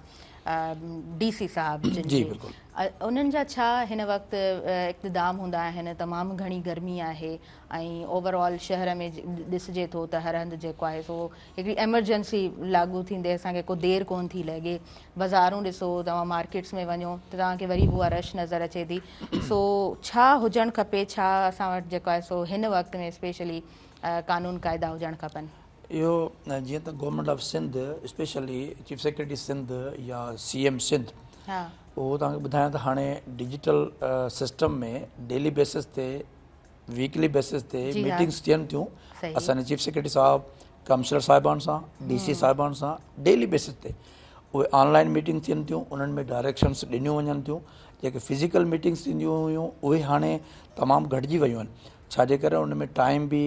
ڊي سي صاحب جن جي انهن جا ڇا هن وقت اقتدام هوندا آهن تمام گهڻي گرمي آهي ۽ اوور آل شهر ۾ ڏسجي ٿو ته هر هنڌ جيڪو آهي سو هڪڙي ايمرجنسي لاڳو ٿيندي اسان کي ڪو دير ڪون ٿي لڳي. بازارون ڏسو توهان مارڪيٽس ۾ وڃو ته توهان کي وري به اها رش نظر اچي ٿي. سو ڇا هجڻ کپي ڇا اسان وٽ جيڪو آهي سو هن وقت ۾ اسپيشلي قانون قاعدا هجڻ کپن. اهو جيئن ته government of Sindh specially chief secretary Sindh يا سي ايم سنڌ اهو توهان کي ٻڌايان ته هاڻي ڊجيٽل سسٽم ۾ ڊيلي بيسس تي ويڪلي بيسس تي ميٽنگس ٿين ٿيون اسان جي چيف سيڪريٽري صاحب ڪمشنر صاحبان سان ڊي سي صاحبان سان ڊيلي بيسس تي اهي آن لائن ميٽنگ ٿين ٿيون انهن ۾ ڊائريڪشنس ڏنيون وڃن ٿيون جيڪي فزيڪل ميٽنگس ٿينديون هيون اهي هاڻي تمام گهٽجي ويون آهن ڇاجي ڪري ان ۾ ٽائيم به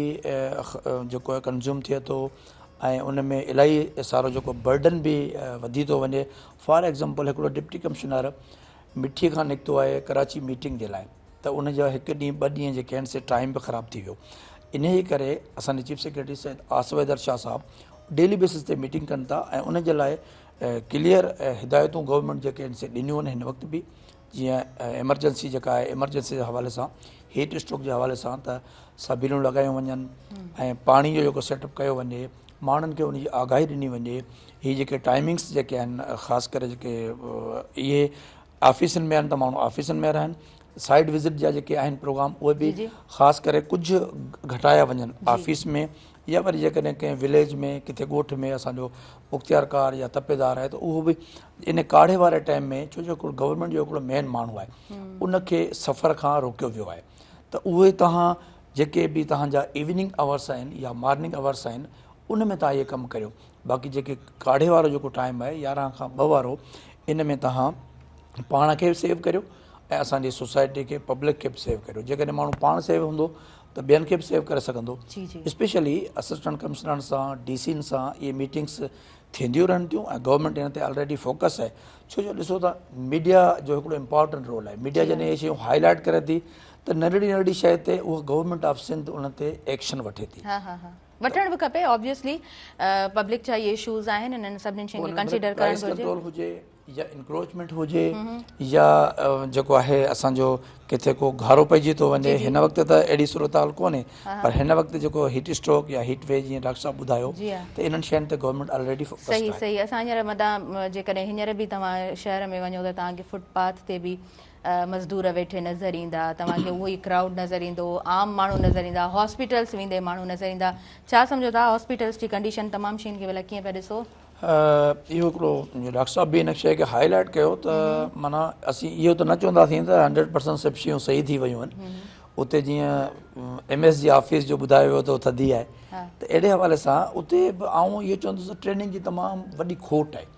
جيڪو آهي ڪنزيوم ٿئي ٿو ۽ ان ۾ الاهي سارو جيڪو برڊن به وڌي ٿو وڃي فار ايگزامپل هڪڙو ڊپٽي ڪمشنر مٺي کان نڪتو آهي ڪراچي ميٽنگ جي لاء ته ان جا هڪ ڏينهن ٻه ڏينهن جيڪي آهن سي ٽائيم به خراب ٿي ويو انهيء ڪري اسان جي چيف سيڪريٽري سيد آصف حيدر شاهه صاحب ڊيلي بيسس تي ميٽنگ ڪن ٿا ۽ ان جي لاء ڪليئر هدايتون گورنمينٽ جيڪي آهن سي ڏنيون آهن هن وقت به جيئن ايمرجنسي جيڪا آهي ايمرجنسي جي حوالي سان هيٽ اسٽروڪ جي حوالي سان ته سبيلون لڳايون وڃن ۽ پاڻي جو جيڪو سيٽ اپ ڪيو وڃي ماڻهن کي ان جي آگاهي ڏني وڃي هي جيڪي ٽائمنگس جيڪي آهن خاص ڪري جيڪي اهي آفيسن ۾ آهن ته ماڻهو آفيسن ۾ رهن سائيڊ وزٽ جا جيڪي آهن پروگرام اهي به خاص ڪري ڪجهه گهٽايا وڃن آفيس ۾ يا وري جيڪڏهن ڪنهن وليج ۾ ڪٿي ڳوٺ ۾ اسان جو مختيارڪار يا تپيدار آهي ته اهو به ان ڪاڙهي واري ٽائيم ۾ ڇو جو هڪڙو گورنمينٽ جو هڪڙو مين ماڻهو آهي ان کي سفر کان روڪيو ويو آهي ته اهي توهان جيڪي به توهان جا ايوننگ اورس آهن يا مارننگ اورس آهن ان ۾ توهان اهي ڪم ڪريو باقي جيڪي ڪاڙهي وارو جيڪو ٽائيم آهي 11 کان 2 وارو ان ۾ توهان پاڻ کي به سيو ڪريو ۽ اسان جي سوسائٽي کي پبلڪ کي به سيو ڪريو جيڪڏهن ماڻهو پاڻ سيو هوندو ته ٻين کي به سيو ڪري سگهندو اسپيشلي اسسٽنٽ ڪمشنرن سان ڊي سين سان اهي ميٽنگس ٿينديون رهن ٿيون ۽ گورنمينٽ ان تي آلريڊي فوڪس آهي ڇو جو ڏسو ته ميڊيا جو هڪڙو امپارٽنٽ رول آهي ميڊيا جڏهن اهي شيون هائي لائيٽ ڪري ٿي ته ننڍڙي ننڍڙي شيء تي اها گورنمينٽ آف سنڌ ان تي ايڪشن وٺي ٿي. ها ها ها وٺڻ به کپي آبويسلي پبلڪ جا اهي اشوز آهن انهن سڀني شين کي ڪنسيڊر ڪرڻ گهرجي. ڪنٽرول هجي يا انڪروچمينٽ هجي يا جيڪو آهي اسان جو ڪٿي ڪو گهارو پئجي ٿو وڃي هن وقت ته اهڙي صورتحال ڪونهي پر هن وقت جيڪو هيٽ اسٽروڪ يا هيٽ ويو جيئن ڊاڪٽر صاحب ٻڌايو ته انهن شين تي گورنمينٽ آلريڊي فوڪس صحيح صحيح اسان هينئر مدان جيڪڏهن هينئر به توهان شهر ۾ وڃو ته توهان کي فٽ پاٿ تي به مزدور ويٺي نظر ايندا، توهان کي اهو ئي ڪرائوڊ نظر ايندو، عام ماڻهو نظر ايندا، هاسپيٽلس ويندي ماڻهو نظر ايندا، ڇا سمجهو ٿا هاسپيٽلس جي ڪنڊيشن تمام شين کي ڀلا ڪيئن پيا ڏسو؟ اهو هڪڙو ڊاڪٽر صاحب به ان شيء کي هائي لائيٽ ڪيو ته معنيٰ اسين اهو ته نه چونداسين ته 100% سڀ شيون صحيح ٿي ويون آهن اتي جيئن ايم ايس جي آفيس جو ٻڌايو ويو ته ٿڌي آهي ته اهڙي حوالي سان اتي به آئون اهو چوندس ته ٽريننگ جي تمام وڏي کوٽ آهي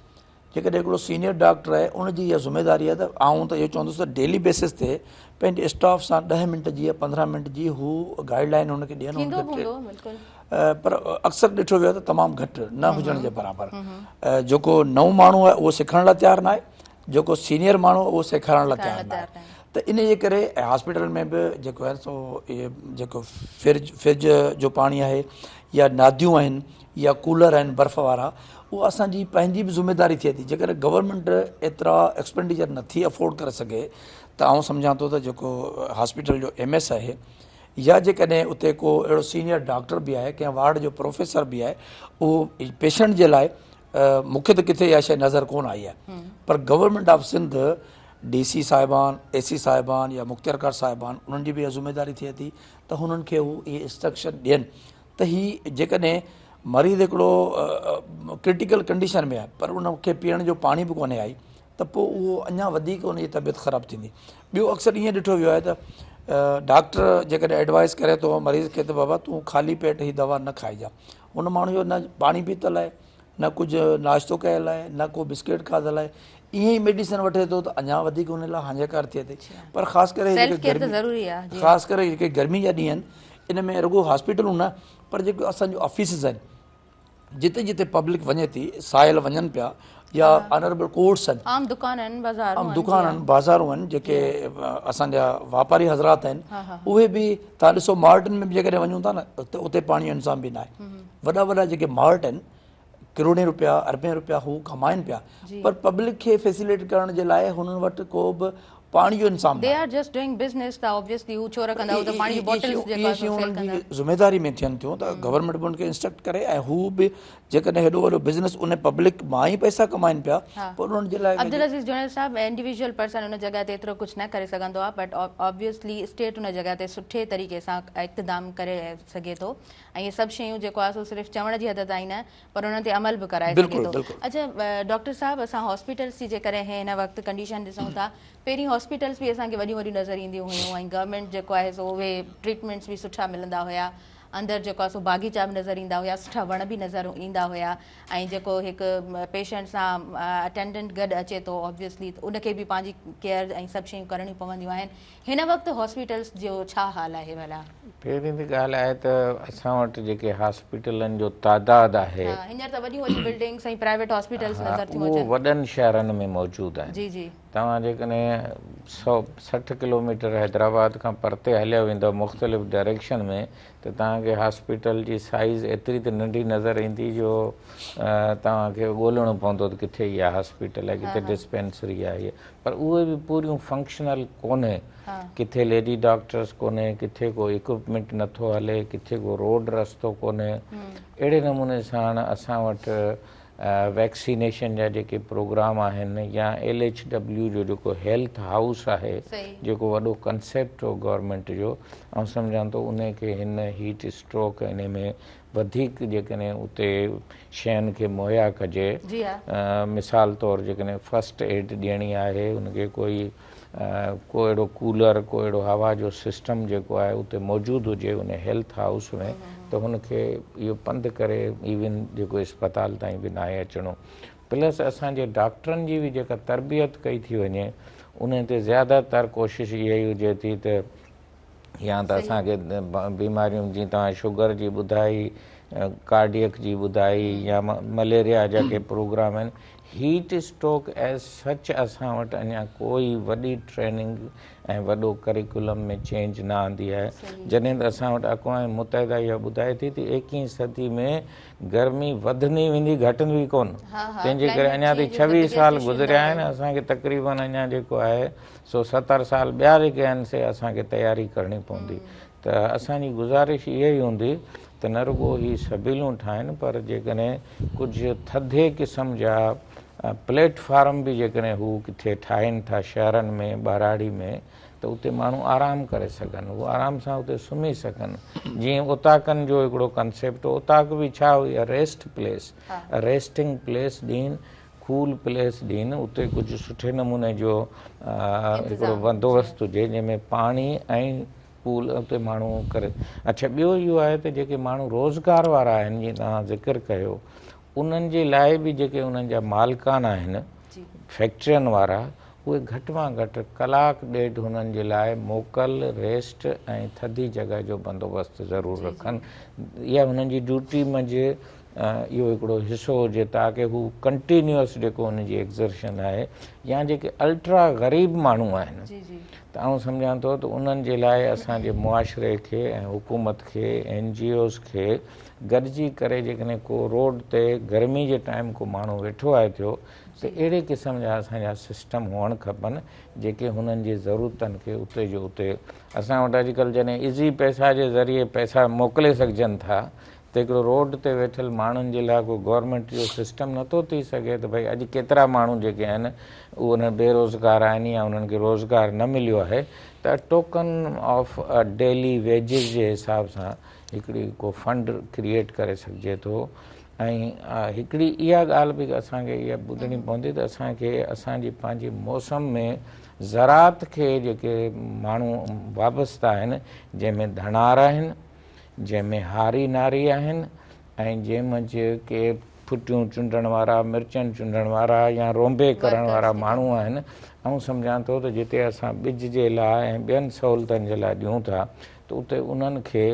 جيڪڏهن هڪڙو سينيئر ڊاڪٽر آهي ان جي اها ذميواري آهي ته آئون ته اهو چوندس ته ڊيلي بيسس تي پنهنجي اسٽاف سان 10 منٽ جي يا 15 منٽ جي هو گائيڊ لائن هن کي ڏين ٿيندو به هوندو بلڪل پر اڪثر ڏٺو ويو ته تمام گهٽ نه هجڻ جي برابر جيڪو نئون ماڻهو آهي اهو سکڻ لاء تيار ناهي جيڪو سينيئر ماڻهو اهو سيکارڻ لاء تيار ناهي ته ان جي ڪري هاسپيٽل ۾ به جيڪو آهي سو اهي جيڪو فرج فرج جو پاڻي آهي يا ناديون آهن يا ڪولر آهن برف وارا اهو اسان جي پنهنجي به ذميواري ٿئي ٿي جيڪڏهن گورنمينٽ ايترا ايڪسپينڊيچر نٿي افورڊ ڪري سگهي ته آئون سمجهان ٿو ته جيڪو هاسپيٽل جو ايم ايس آهي يا جيڪڏهن اتي ڪو اهڙو سينيئر ڊاڪٽر به آهي ڪنهن وارڊ جو پروفيسر به آهي اهو پيشنٽ جي لاء مون کي ته ڪٿي اها شيء نظر ڪونه آئي آهي پر government of Sindh D C صاحبان اي سي صاحبان يا مختيارڪار صاحبان انهن جي به اها ذميواري ٿئي ٿي ته هنن کي هو اهي انسٽرڪشن ڏين ته هي جيڪڏهن مريض هڪڙو ڪرٽيڪل ڪنڊيشن ۾ آهي پر ان کي پيئڻ جو پاڻي به ڪونهي آئي ته پوء اهو اڃا وڌيڪ ان جي طبيعت خراب ٿيندي. ٻيو اڪثر ائين ڏٺو ويو آهي ته ڊاڪٽر جيڪڏهن ايڊوائس ڪري ٿو مريض کي ته بابا تون خالي پيٽ هي دوا نه کائجان ان ماڻهو جو نه پاڻي پيتل آهي نه ڪجهه ناشتو ڪيل آهي نه ڪو بسڪيٽ کاڌل آهي ائين ئي ميڊيسن وٺي ٿو ته اڃا وڌيڪ ان لاء هاڃيڪار ٿئي ٿي پر خاص ڪري جيڪي خاص ڪري جيڪي گرمي جا ڏينهن آهن ان ۾ رڳو هاسپيٽلون نه پر جيڪي اسان جون آفيسز آهن جتي جتي پبلڪ وڃي ٿي سائل وڃن پيا يا آنربل ڪورٽس آهن عام دڪان آهن بازارون عام دڪان آهن بازارون آهن جيڪي اسان جا واپاري حضرات آهن اهي به تان ڏسو مارٽن ۾ به جيڪڏهن وڃون ٿا نه ته اتي پاڻي جو انتظام به ناهي وڏا وڏا جيڪي مارٽ آهن ڪروڙين روپيا اربين روپيا هو ڪمائن پيا پر پبلڪ کي فيسليٽ ڪرڻ جي لاء هنن وٽ ڪو به پاڻي جو انتظام They are just doing business ته obviously هو ڇو رکندا هو ته پاڻي جون باٽلز جيڪو آهي سو سيل ڪندا. ذميداري ۾ ٿين ٿيون ته گورنمينٽ به ان کي انسٽرڪٽ ڪري ۽ هو به جيڪڏهن هيڏو وڏو بزنس ان پبلڪ مان ئي پئسا ڪمائن پيا پر انهن جي لاء عبدالعزيز جوڻيجو صاحب انڊيويجوئل پرسن ان جڳهه تي ايترو ڪجهه نه ڪري سگهندو آهي بٽ آبويسلي اسٽيٽ ان جڳهه تي سٺي طريقي سان اقتدام ڪري سگهي ٿو ۽ اهي سڀ شيون جيڪو آهي سو صرف چوڻ جي حد تائين نه پر انهن تي عمل به ڪرائي سگهي ٿو. اڇا ڊاڪٽر صاحب اسان هاسپيٽلس جي جيڪڏهن هن وقت ڪنڊيشن ڏسون ٿا پهرين هاسپيٽلس به اسان کي وڏيون وڏيون نظر اينديون هيون ۽ گورنمينٽ جيڪو آهي سو اهي ٽريٽمينٽس به سٺا ملندا هيا اندر جيڪو آهي سو باغيچا به نظر ايندا هيا سٺا وڻ به نظر ايندا هيا ۽ جيڪو هڪ پيشنٽ سان اٽينڊنٽ گڏ اچي ٿو آبويسلي ان کي به پنهنجي ڪيئر ۽ سڀ شيون ڪرڻيون پونديون آهن هن وقت هاسپيٽلس جو ڇا حال آهي ڀلا؟ پهرين ته ڳالهه آهي ته اسان وٽ جيڪي هاسپيٽلن جو تعداد آهي. ها هينئر ته وڏيون وڏيون بلڊنگس ۽ پرائيويٽ هاسپيٽلس نظر ٿيون اچن. اهو وڏن شهرن ۾ موجود آهن. جي جي. توهان جيڪڏهن 160 ڪلوميٽر حيدرآباد کان پرتي هليا ويندؤ مختلف ڊائريڪشن ۾ ته توهان کي هاسپيٽل جي سائيز ايتري ته ننڍي نظر ايندي جو توهان کي ڳولڻو پوندو ته ڪٿي اها هاسپيٽل آهي ڪٿي ڊسپينسري آهي پر اهي به پوريون فنڪشنل ڪونهي ڪٿي ليڊي ڊاڪٽرس ڪونهي ڪٿي ڪو اڪوپمينٽ نٿو هلي ڪٿي ڪو روڊ رستو ڪونهي اهڙي نموني ساڻ اسان وٽ ويڪسينيشن جا جيڪي پروگرام آهن يا ايل ايڇ ڊبليو جو جيڪو هيلٿ هائوس آهي جيڪو وڏو ڪنسيپٽ هو گورنمينٽ جو آئون سمجهان ٿو ان کي هن هيٽ اسٽروڪ ان ۾ وڌيڪ جيڪڏهن اتي شين کي مهيا ڪجي مثال طور جيڪڏهن فرسٽ ايڊ ڏيڻي آهي ان کي ڪوئي ڪو اهڙو ڪولر ڪو اهڙو هوا جو سسٽم جيڪو آهي اتي موجود هجي ان هيلٿ هائوس ۾ ته هن کي اهو پنڌ ڪري ايون جيڪو اسپتال تائين به ناهي اچڻو پلس اسان جي ڊاڪٽرن جي به جيڪا تربيت ڪئي ٿي وڃي ان تي زياده تر ڪوشش اها ئي هجي ٿي ته يا ته اسان کي بيماريون جيئن توهان شگر جي ٻڌائي ڪارڊيڪ جي ٻڌائي يا مليريا جا ڪي پروگرام آهن هيٽ اسٽروڪ ايز سچ اسان وٽ اڃا ڪوئي وڏي ٽريننگ ۽ وڏو ڪريڪولم ۾ چينج نه آندي آهي جڏهن ته اسان وٽ اقوام متحده اها ٻڌائي ٿي ته ايڪيهين صدي ۾ گرمي وڌندي ويندي گهٽندي ڪونه تنهن جي ڪري اڃا تائين 26 سال گذريا آهن اسان کي تقريبن اڃا جيڪو آهي سو 70 سال ٻيا جيڪي آهن سي اسان کي تياري ڪرڻي پوندي ته اسان جي گذارش اها ئي هوندي ته نه رڳو هي سبيلون ٺاهن پر جيڪڏهن ڪجهه ٿڌي قسم جا پليٽ فارم به جيڪڏهن هو ڪٿي ٺاهين ٿا شهرن ۾ ٻهراڙي ۾ ته اتي ماڻهو آرام ڪري سگهن هو آرام سان اتي سمهي سگهن جيئن اوطاقن جو هڪڙو ڪنسيپٽ هو اوطاق به ڇا هئي ريسٽ پليس ريسٽنگ پليس ڏين ڪول پليس ڏين اتي ڪجهه سٺي نموني جو هڪڙو بندوبست هجي جنهن ۾ پاڻي ۽ ڪول اتي ماڻهو ڪري اڇا ٻيو اهو آهي ته جيڪي ماڻهو روزگار وارا آهن جيئن توهان ذڪر ڪيو انهن جي لاء به جيڪي انهن جا مالڪان آهن فيڪٽرين وارا اهي گهٽ مان گهٽ ڪلاڪ ڏيڍ هنن جي لاء موڪل ريسٽ ۽ ٿڌي جڳهه جو بندوبست ضرور رکن اها هنن جي ڊيوٽي منجهه اهو هڪڙو حصو هجي تاڪه هو ڪنٽينيوس جيڪو ان جي ايگزرشن آهي يا جيڪي الٽرا غريب ماڻهو آهن ته آئون سمجهان ٿو ته انهن جي لاء اسان جي معاشري کي ۽ حڪومت کي اين جي اوز کي گڏجي ڪري جيڪڏهن ڪو روڊ تي گرمي جي ٽائيم ڪو ماڻهو ويٺو آهي ٿيو ته اهڙي قسم جا اسان جا سسٽم هئڻ کپن جيڪي هنن جي ضرورتن کي اتي جو اتي اسان وٽ اڄڪلهه جڏهن ايزي پئسا جي ذريعي پئسا موڪلي سگهجن ٿا ته هڪڙو روڊ تي ويٺل ماڻهن جي لاء ڪو گورنمينٽ جو سسٽم نٿو ٿي سگهي ته ڀئي اڄ ڪيترا ماڻهو جيڪي آهن اهي انهن بيروزگار آهن يا انهن کي روزگار نه مليو آهي ته ٽوڪن آف ڊيلي ويجز جي حساب سان هڪڙي ڪو فنڊ ڪريئيٽ ڪري سگهجي ٿو ۽ هڪڙي اها ڳالهه به اسان کي اها ٻڌڻي پوندي ته اسان کي اسان جي پنهنجي موسم ۾ زراعت کي جيڪي ماڻهو وابسته آهن جنهن ۾ ڌنار آهن جنهن ۾ هاري ناري آهن ۽ جنهن منجهه ڪي ڦٽيون چونڊڻ وارا، مرچن چونڊڻ وارا يا رونبي ڪرڻ وارا ماڻهو آهن. آئون سمجهان ٿو ته جتي اسان ٻج جي لاء ۽ ٻين سهولتن جي لاء ڏيون ٿا ته اتي انهن کي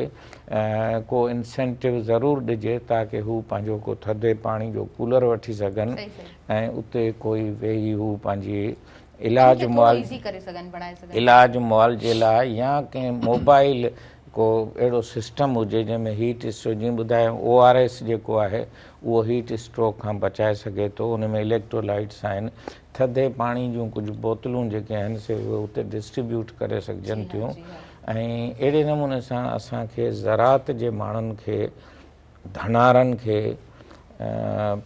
ڪو انسينٽو ضرور ڏجي تاڪه هو پنهنجو ڪو ٿڌي پاڻي جو ڪولر وٺي سگهن ۽ اتي ڪوئي ويهي هو پنهنجي علاج علاج معالجي لاء يا ڪنهن موبائل ڪو اهڙو سسٽم هجي جنهن ۾ هيٽ اسٽروڪ جيئن ٻڌايم او آر ايس جيڪو آهي اهو هيٽ اسٽروڪ کان بچائي سگهي ٿو ان ۾ اليڪٽرولائٽس آهن ٿڌي پاڻي جون ڪجهه بوتلون جيڪي آهن سي اهي اتي ڊسٽريبيوٽ ڪري سگهجن ٿيون ۽ اهڙي نموني سان اسان کي زراعت جي ماڻهن کي ڌنارن کي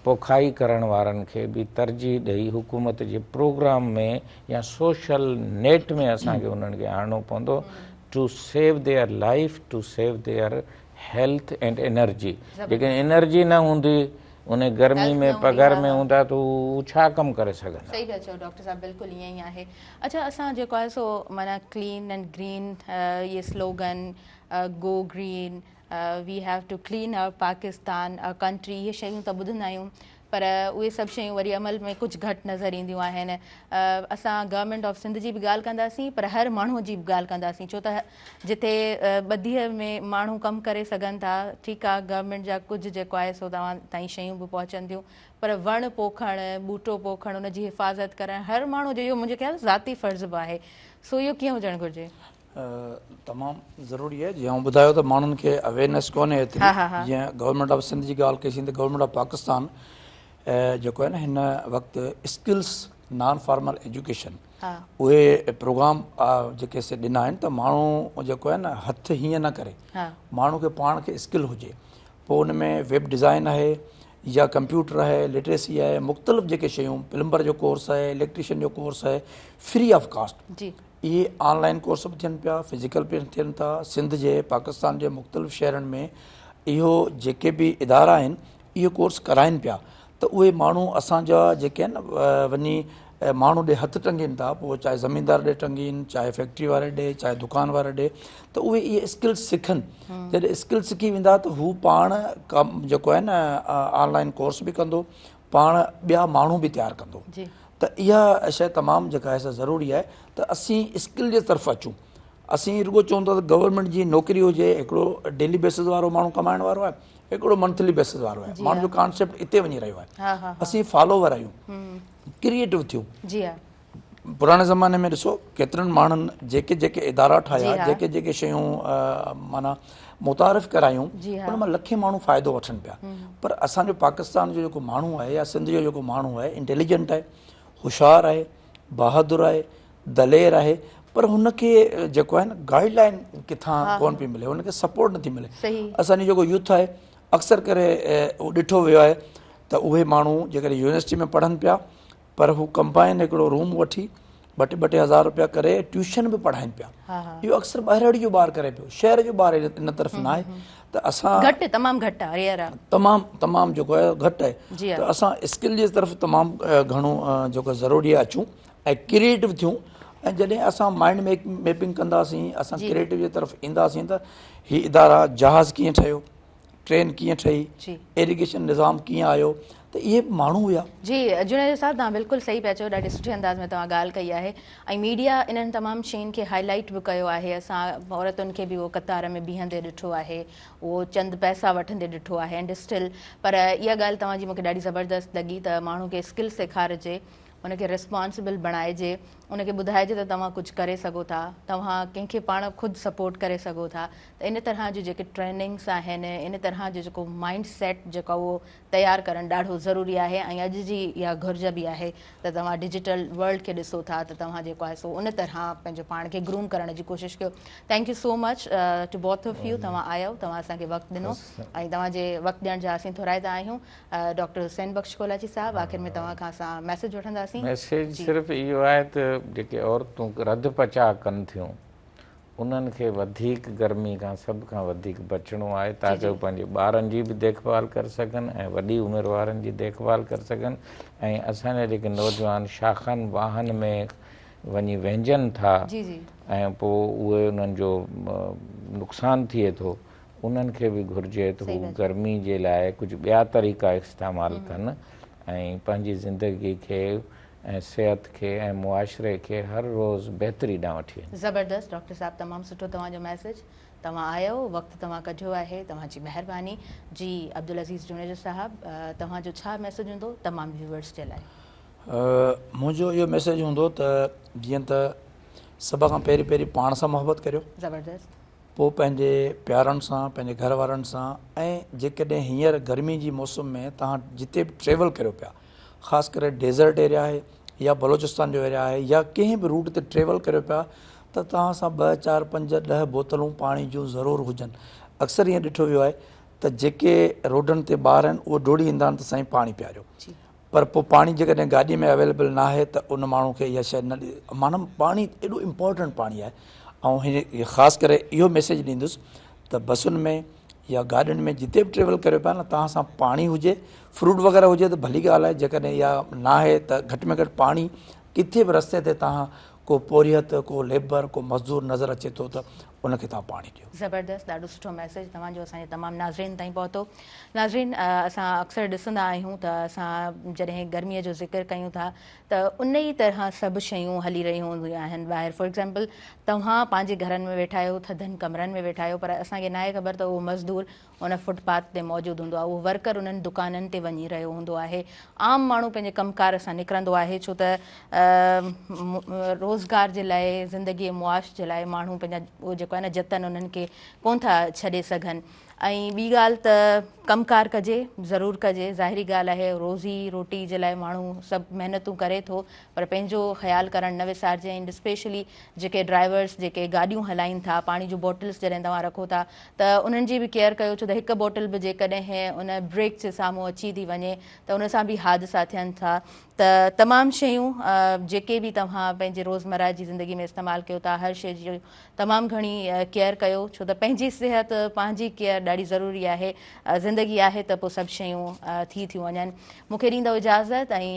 پوکائي ڪرڻ وارن کي به ترجيح ڏئي حڪومت جي پروگرام ۾ يا سوشل نيٽ ۾ اسان کي انهن کي آڻڻو پوندو to save their life to save their health and energy جيڪڏهن انرجي نه هوندي ان گرمي ۾ پگهر ۾ هوندا ته هو ڇا ڪم ڪري سگهندا. صحيح پيا چئو ڊاڪٽر صاحب بلڪل ائين ئي آهي اڇا اسان جيڪو آهي سو معنيٰ ڪلين اينڊ گرين اهي slogan go green we have to clean our Pakistan our country اهي شيون ته ٻڌندا آهيون پر اهي سڀ شيون وري عمل ۾ ڪجهه گهٽ نظر اينديون آهن اسان گورنمينٽ آف سنڌ جي به ڳالهه ڪنداسين پر هر ماڻهو جي به ڳالهه ڪنداسين ڇو ته جتي ٻڌيء ۾ ماڻهو ڪم ڪري سگهن ٿا ٺيڪ آهي گورنمينٽ جا ڪجهه جيڪو آهي سو توهان تائين شيون به پهچن ٿيون پر وڻ پوکڻ ٻوٽو پوکڻ ان جي حفاظت ڪرڻ هر ماڻهو جو اهو منهنجي خيال ذاتي فرض به آهي سو اهو ڪيئن هجڻ گهرجي؟ تمام ضروري آهي جيئن آئون ٻڌايو ته ماڻهن کي اويئرنيس ڪونهي ايتري جيئن گورنمينٽ آف سنڌ جي ڳالهه ڪئي سين ته گورنمينٽ آف پاڪستان جيڪو آهي نه هن وقت اسڪلس نان فارمل ايجوڪيشن اهي پروگرام جيڪي سي ڏنا آهن ته ماڻهو جيڪو آهي نه هٿ هيئن نه ڪري ماڻهو کي پاڻ کي اسڪل هجي پوء ان ۾ ويب ڊزائن آهي يا ڪمپيوٽر آهي لٽريسي آهي مختلف جيڪي شيون پلمبر جو ڪورس آهي اليڪٽريشن جو ڪورس آهي فري آف ڪاسٽ جي اهي آن لائن ڪورس به ٿين پيا فزيڪل به ٿين ٿا سنڌ جي پاڪستان جي مختلف شهرن ۾ اهو جيڪي به ادارا آهن اهي ڪورس ڪرائن پيا ته اهي ماڻهو اسان جا جيڪي آهن وڃي ماڻهو ڏي هٿ ٽنگين ٿا پوء چاهي زميندار ڏي ٽنگين چاهي فيڪٽري واري ڏي چاهي دڪان واري ڏي ته اهي اهي اسڪلس سکن جڏهن اسڪل سکي ويندا ته هو پاڻ ڪم جيڪو آهي نه آن لائن ڪورس به ڪندو پاڻ ٻيا ماڻهو به تيار ڪندو ته اها شيء تمام جيڪا آهي سا ضروري آهي ته اسين اسڪل جي طرف اچون اسين رڳو چئون ٿا ته گورنمينٽ جي نوڪري هجي هڪڙو ڊيلي بيسز وارو ماڻهو ڪمائڻ وارو آهي هڪڙو منٿلي بيسز وارو آهي ماڻهو جو ڪانسيپٽ اتي وڃي رهيو آهي اسين فالوور آهيون ڪريئيٽو ٿيون جي ها پراڻي زماني ۾ ڏسو ڪيترن ماڻهن جيڪي جيڪي ادارا ٺاهيا جيڪي جيڪي شيون معنيٰ متعارف ڪرايون ان مان لکين ماڻهو فائدو وٺن پيا پر اسان جو پاڪستان جو جيڪو ماڻهو آهي يا سنڌ جو جيڪو ماڻهو آهي انٽيليجنٽ آهي هوشيار آهي بهادر آهي دلير آهي پر هن کي جيڪو آهي نه گائيڊ لائن ڪٿان ڪون پئي ملي هن کي سپورٽ نٿي ملي اسان جو جيڪو يوٿ آهي اڪثر ڪري ڏٺو ويو آهي ته اهي ماڻهو جيڪڏهن يونيورسٽي ۾ پڙهن پيا پر هو ڪمبائن هڪڙو روم وٺي ٻه ٽي ٻه ٽي هزار روپيا ڪري ٽيوشن به پڙهائين پيا اهو اڪثر ٻهراڙي جو ٻار ڪري پيو شهر جو ٻار ان طرف نه آهي ته اسان گهٽ تمام گهٽ آهي ريئر آهي تمام تمام جيڪو آهي گهٽ آهي ته اسان اسڪل جي طرف تمام گهڻو جيڪو ضروري آهي اچون ۽ ڪريئيٽو ٿيون ۽ جڏهن اسان مائنڊ ميپنگ ڪنداسين اسان ڪريئيٽو جي طرف اينداسين ته هي ادارا جهاز ڪيئن ٺهيو ٽرين ڪيئن ٺهي، ايريگيشن نظام ڪيئن آيو ته اهي به ماڻهو هيا. جي جوڻيجو صاحب توهان بلڪل صحيح پيا چئو ڏاڍي سٺي انداز ۾ توهان ڳالهه ڪئي آهي ۽ ميڊيا انهن تمام شين کي هائي لائيٽ به ڪيو آهي اسان عورتن کي به اهو قطار ۾ بيهندي ڏٺو آهي اهو چند پئسا وٺندي ڏٺو آهي اينڊ اسٽل پر اها ڳالهه توهان جي مونکي ڏاڍي زبردست لڳي ته ماڻهو کي اسڪل سيکارجي. ان کي ريسپانسبل بڻائجي، ان کي ٻڌائجي ته توهان ڪجهه ڪري سگهو ٿا، توهان ڪنهن کي پاڻ خود سپورٽ ڪري سگهو ٿا ته ان طرح جون جيڪي ٽريننگس آهن ان طرح جو جيڪو مائنڊ سيٽ جيڪو اهو تيار ڪرڻ ڏاڍو ضروري آهي ۽ اڄ جي اها گهرج به آهي ته توهان ڊجيٽل ورلڊ کي ڏسو ٿا ته توهان جيڪو آهي سو ان طرح پنهنجو پاڻ کي گروم ڪرڻ جي ڪوشش ڪيو. Thank you so much to both of you توهان آيو توهان اسان کي وقت ڏنو ۽ توهان جي وقت ڏيڻ جا اسين ٿورائتا آهيون. ڊاڪٽر حسين بخش ڪولاچي صاحب آخر ۾ توهان کان اسان ميسيج وٺنداسين. ميسيج صرف اهو آهي ته جيڪي عورتون رڌ پچاء ڪن ٿيون انهن کي وڌيڪ گرمي کان سڀ کان وڌيڪ بچڻو آهي تاڪه هو پنهنجي ٻارن جي به ديک ڀال ڪري سگهن ۽ وڏي عمر وارن جي ديک ڀال ڪري سگهن ۽ اسان جا جيڪي نوجوان شاخن واهن ۾ وڃي وهنجن ٿا ۽ پوء اهي انهن جو نقصان ٿئي ٿو انهن کي به گهرجي ته هو گرمي جي لاء ڪجهه ٻيا طريقا استعمال ڪن ۽ پنهنجي زندگي کي ۽ صحت کي ۽ معاشري کي هر روز بهتري ڏانهن وٺي وڃن. زبردست ڊاڪٽر صاحب تمام سٺو توهان جو ميسيج توهان آيو وقت توهان ڪڍيو آهي توهان جي مهرباني جي عبدالعزيز جوڻيجو صاحب توهان جو ڇا ميسيج هوندو تمام ويوئرس جي لاء. منهنجو اهو ميسيج هوندو ته جيئن ته سڀ کان پهرين پهرين پاڻ سان محبت ڪريو. زبردست. پوء پنهنجي پيارن سان، پنهنجي گهر وارن سان ۽ جيڪڏهن هينئر گرمي جي موسم ۾ توهان جتي به ٽريول ڪريو پيا خاص ڪري ڊيزرٽ ايريا آهي يا بلوچستان جو ايريا آهي يا ڪنهن به روٽ تي ٽريول ڪريو پيا ته توهان سان ٻه چار پنج ڏهه بوتلون پاڻي جون ضرور هجن اڪثر ائين ڏٺو ويو آهي ته جيڪي روڊن تي ٻار آهن اهي ڊوڙي ايندا آهن ته سائين پاڻي پياريو پر پوء پاڻي جيڪڏهن گاڏي ۾ اويليبل ناهي ته ان ماڻهو کي اها شيء نه ڏي معنيٰ پاڻي ايڏو امپورٽنٽ پاڻي آهي ۽ هن خاص ڪري اهو ميسيج ڏيندس ته بسن ۾ يا گاڏين ۾ جتي به ٽريول ڪريو پيا نه توهان سان پاڻي هجي فروٽ وغيره هجي ته ڀلي ڳالهه آهي جيڪڏهن اها ناهي ته گهٽ ۾ گهٽ پاڻي ڪٿي به رستي تي توهان ڪو پورهيت ڪو ليبر ڪو مزدور نظر اچي ٿو ته ان کي توهان پاڻي ڏيو. زبردست ڏاڍو سٺو ميسيج توهان جو اسان جي تمام ناظرين تائين پهتو. ناظرين اسان اڪثر ڏسندا آهيون ته اسان جڏهن گرمي جو ذڪر ڪيون ٿا ته ان ئي طرح سڀ شيون هلي رهيون هونديون آهن ٻاهر فار ايگزامپل توهان پنهنجي گهرن ۾ ويٺا آهيو ٿڌن ڪمرن ۾ ويٺا آهيو پر اسان کي ناهي خبر ته اهو مزدور ان فٽ پاٿ تي موجود هوندو آهي، اهو ورڪر انهن دڪانن تي وڃي رهيو هوندو آهي، عام ماڻهو پنهنجي ڪم ڪار سان نڪرندو آهي ڇو ته روزگار جي لاء زندگي معاش جي لاء ماڻهو پنهنجا اهو جيڪو آهي نه جتن انهن کي ڪونه ٿا ڇڏي سگهن ۽ ٻي ڳالهه ته ڪم ڪار ڪجي ضرور ڪجي ظاهري ڳالهه آهي روزي روٽي جي لاء ماڻهو سڀ محنتون ڪري ٿو پر پنهنجو خيال ڪرڻ نه وسارجي ۽ اسپيشلي جيڪي ڊرائيورس جيڪي گاڏيون هلائين ٿا پاڻي جون بوٽلس جڏهن توهان رکو ٿا ته انهن جي به ڪيئر ڪيو ڇو ته هڪ بوٽل به جيڪڏهن ان بريڪ جي سامهون اچي ٿي وڃي ته ان سان به حادثا ٿين ٿا ته تمام شيون جيڪي به توهان پنهنجي روزمره جي زندگي ۾ استعمال ڪيو ٿا هر شي جي تمام گهڻي ڪيئر ڪيو ڇو ته پنهنجي صحت پنهنجي ڪيئر ڏاڍي ضروري آهي زندگي آهي ته پوء سڀ شيون ٿي ٿيون وڃن مون کي ڏيندو اجازت ۽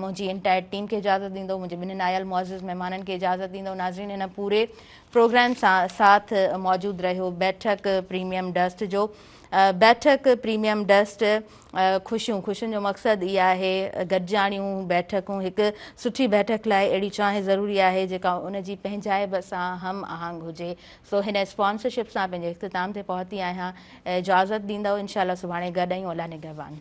منهنجي انٽائر ٽيم کي اجازت ڏيندو منهنجي ٻنهين آيل معزز مهمانن کي اجازت ڏيندو ناظرين هن پوري پروگرام سان ساٿ موجود رهيو بيٺڪ پريميم ڊسٽ جو بيٺڪ پريميم ڊسٽ خوشيون خوشين جو مقصد ئي آهي گڏجاڻيون بيٺڪون هڪ سٺي بيٺڪ لاء اهڙي چانهه ضروري آهي جيڪا ان جي پنهنجائب سان هم آهنگ هجي سو هن اسپانسرشپ سان پنهنجي اختتام تي پهتي آهيان اجازت ڏيندؤ انشاء الله سڀاڻي گڏ آهيون الله نگهبان.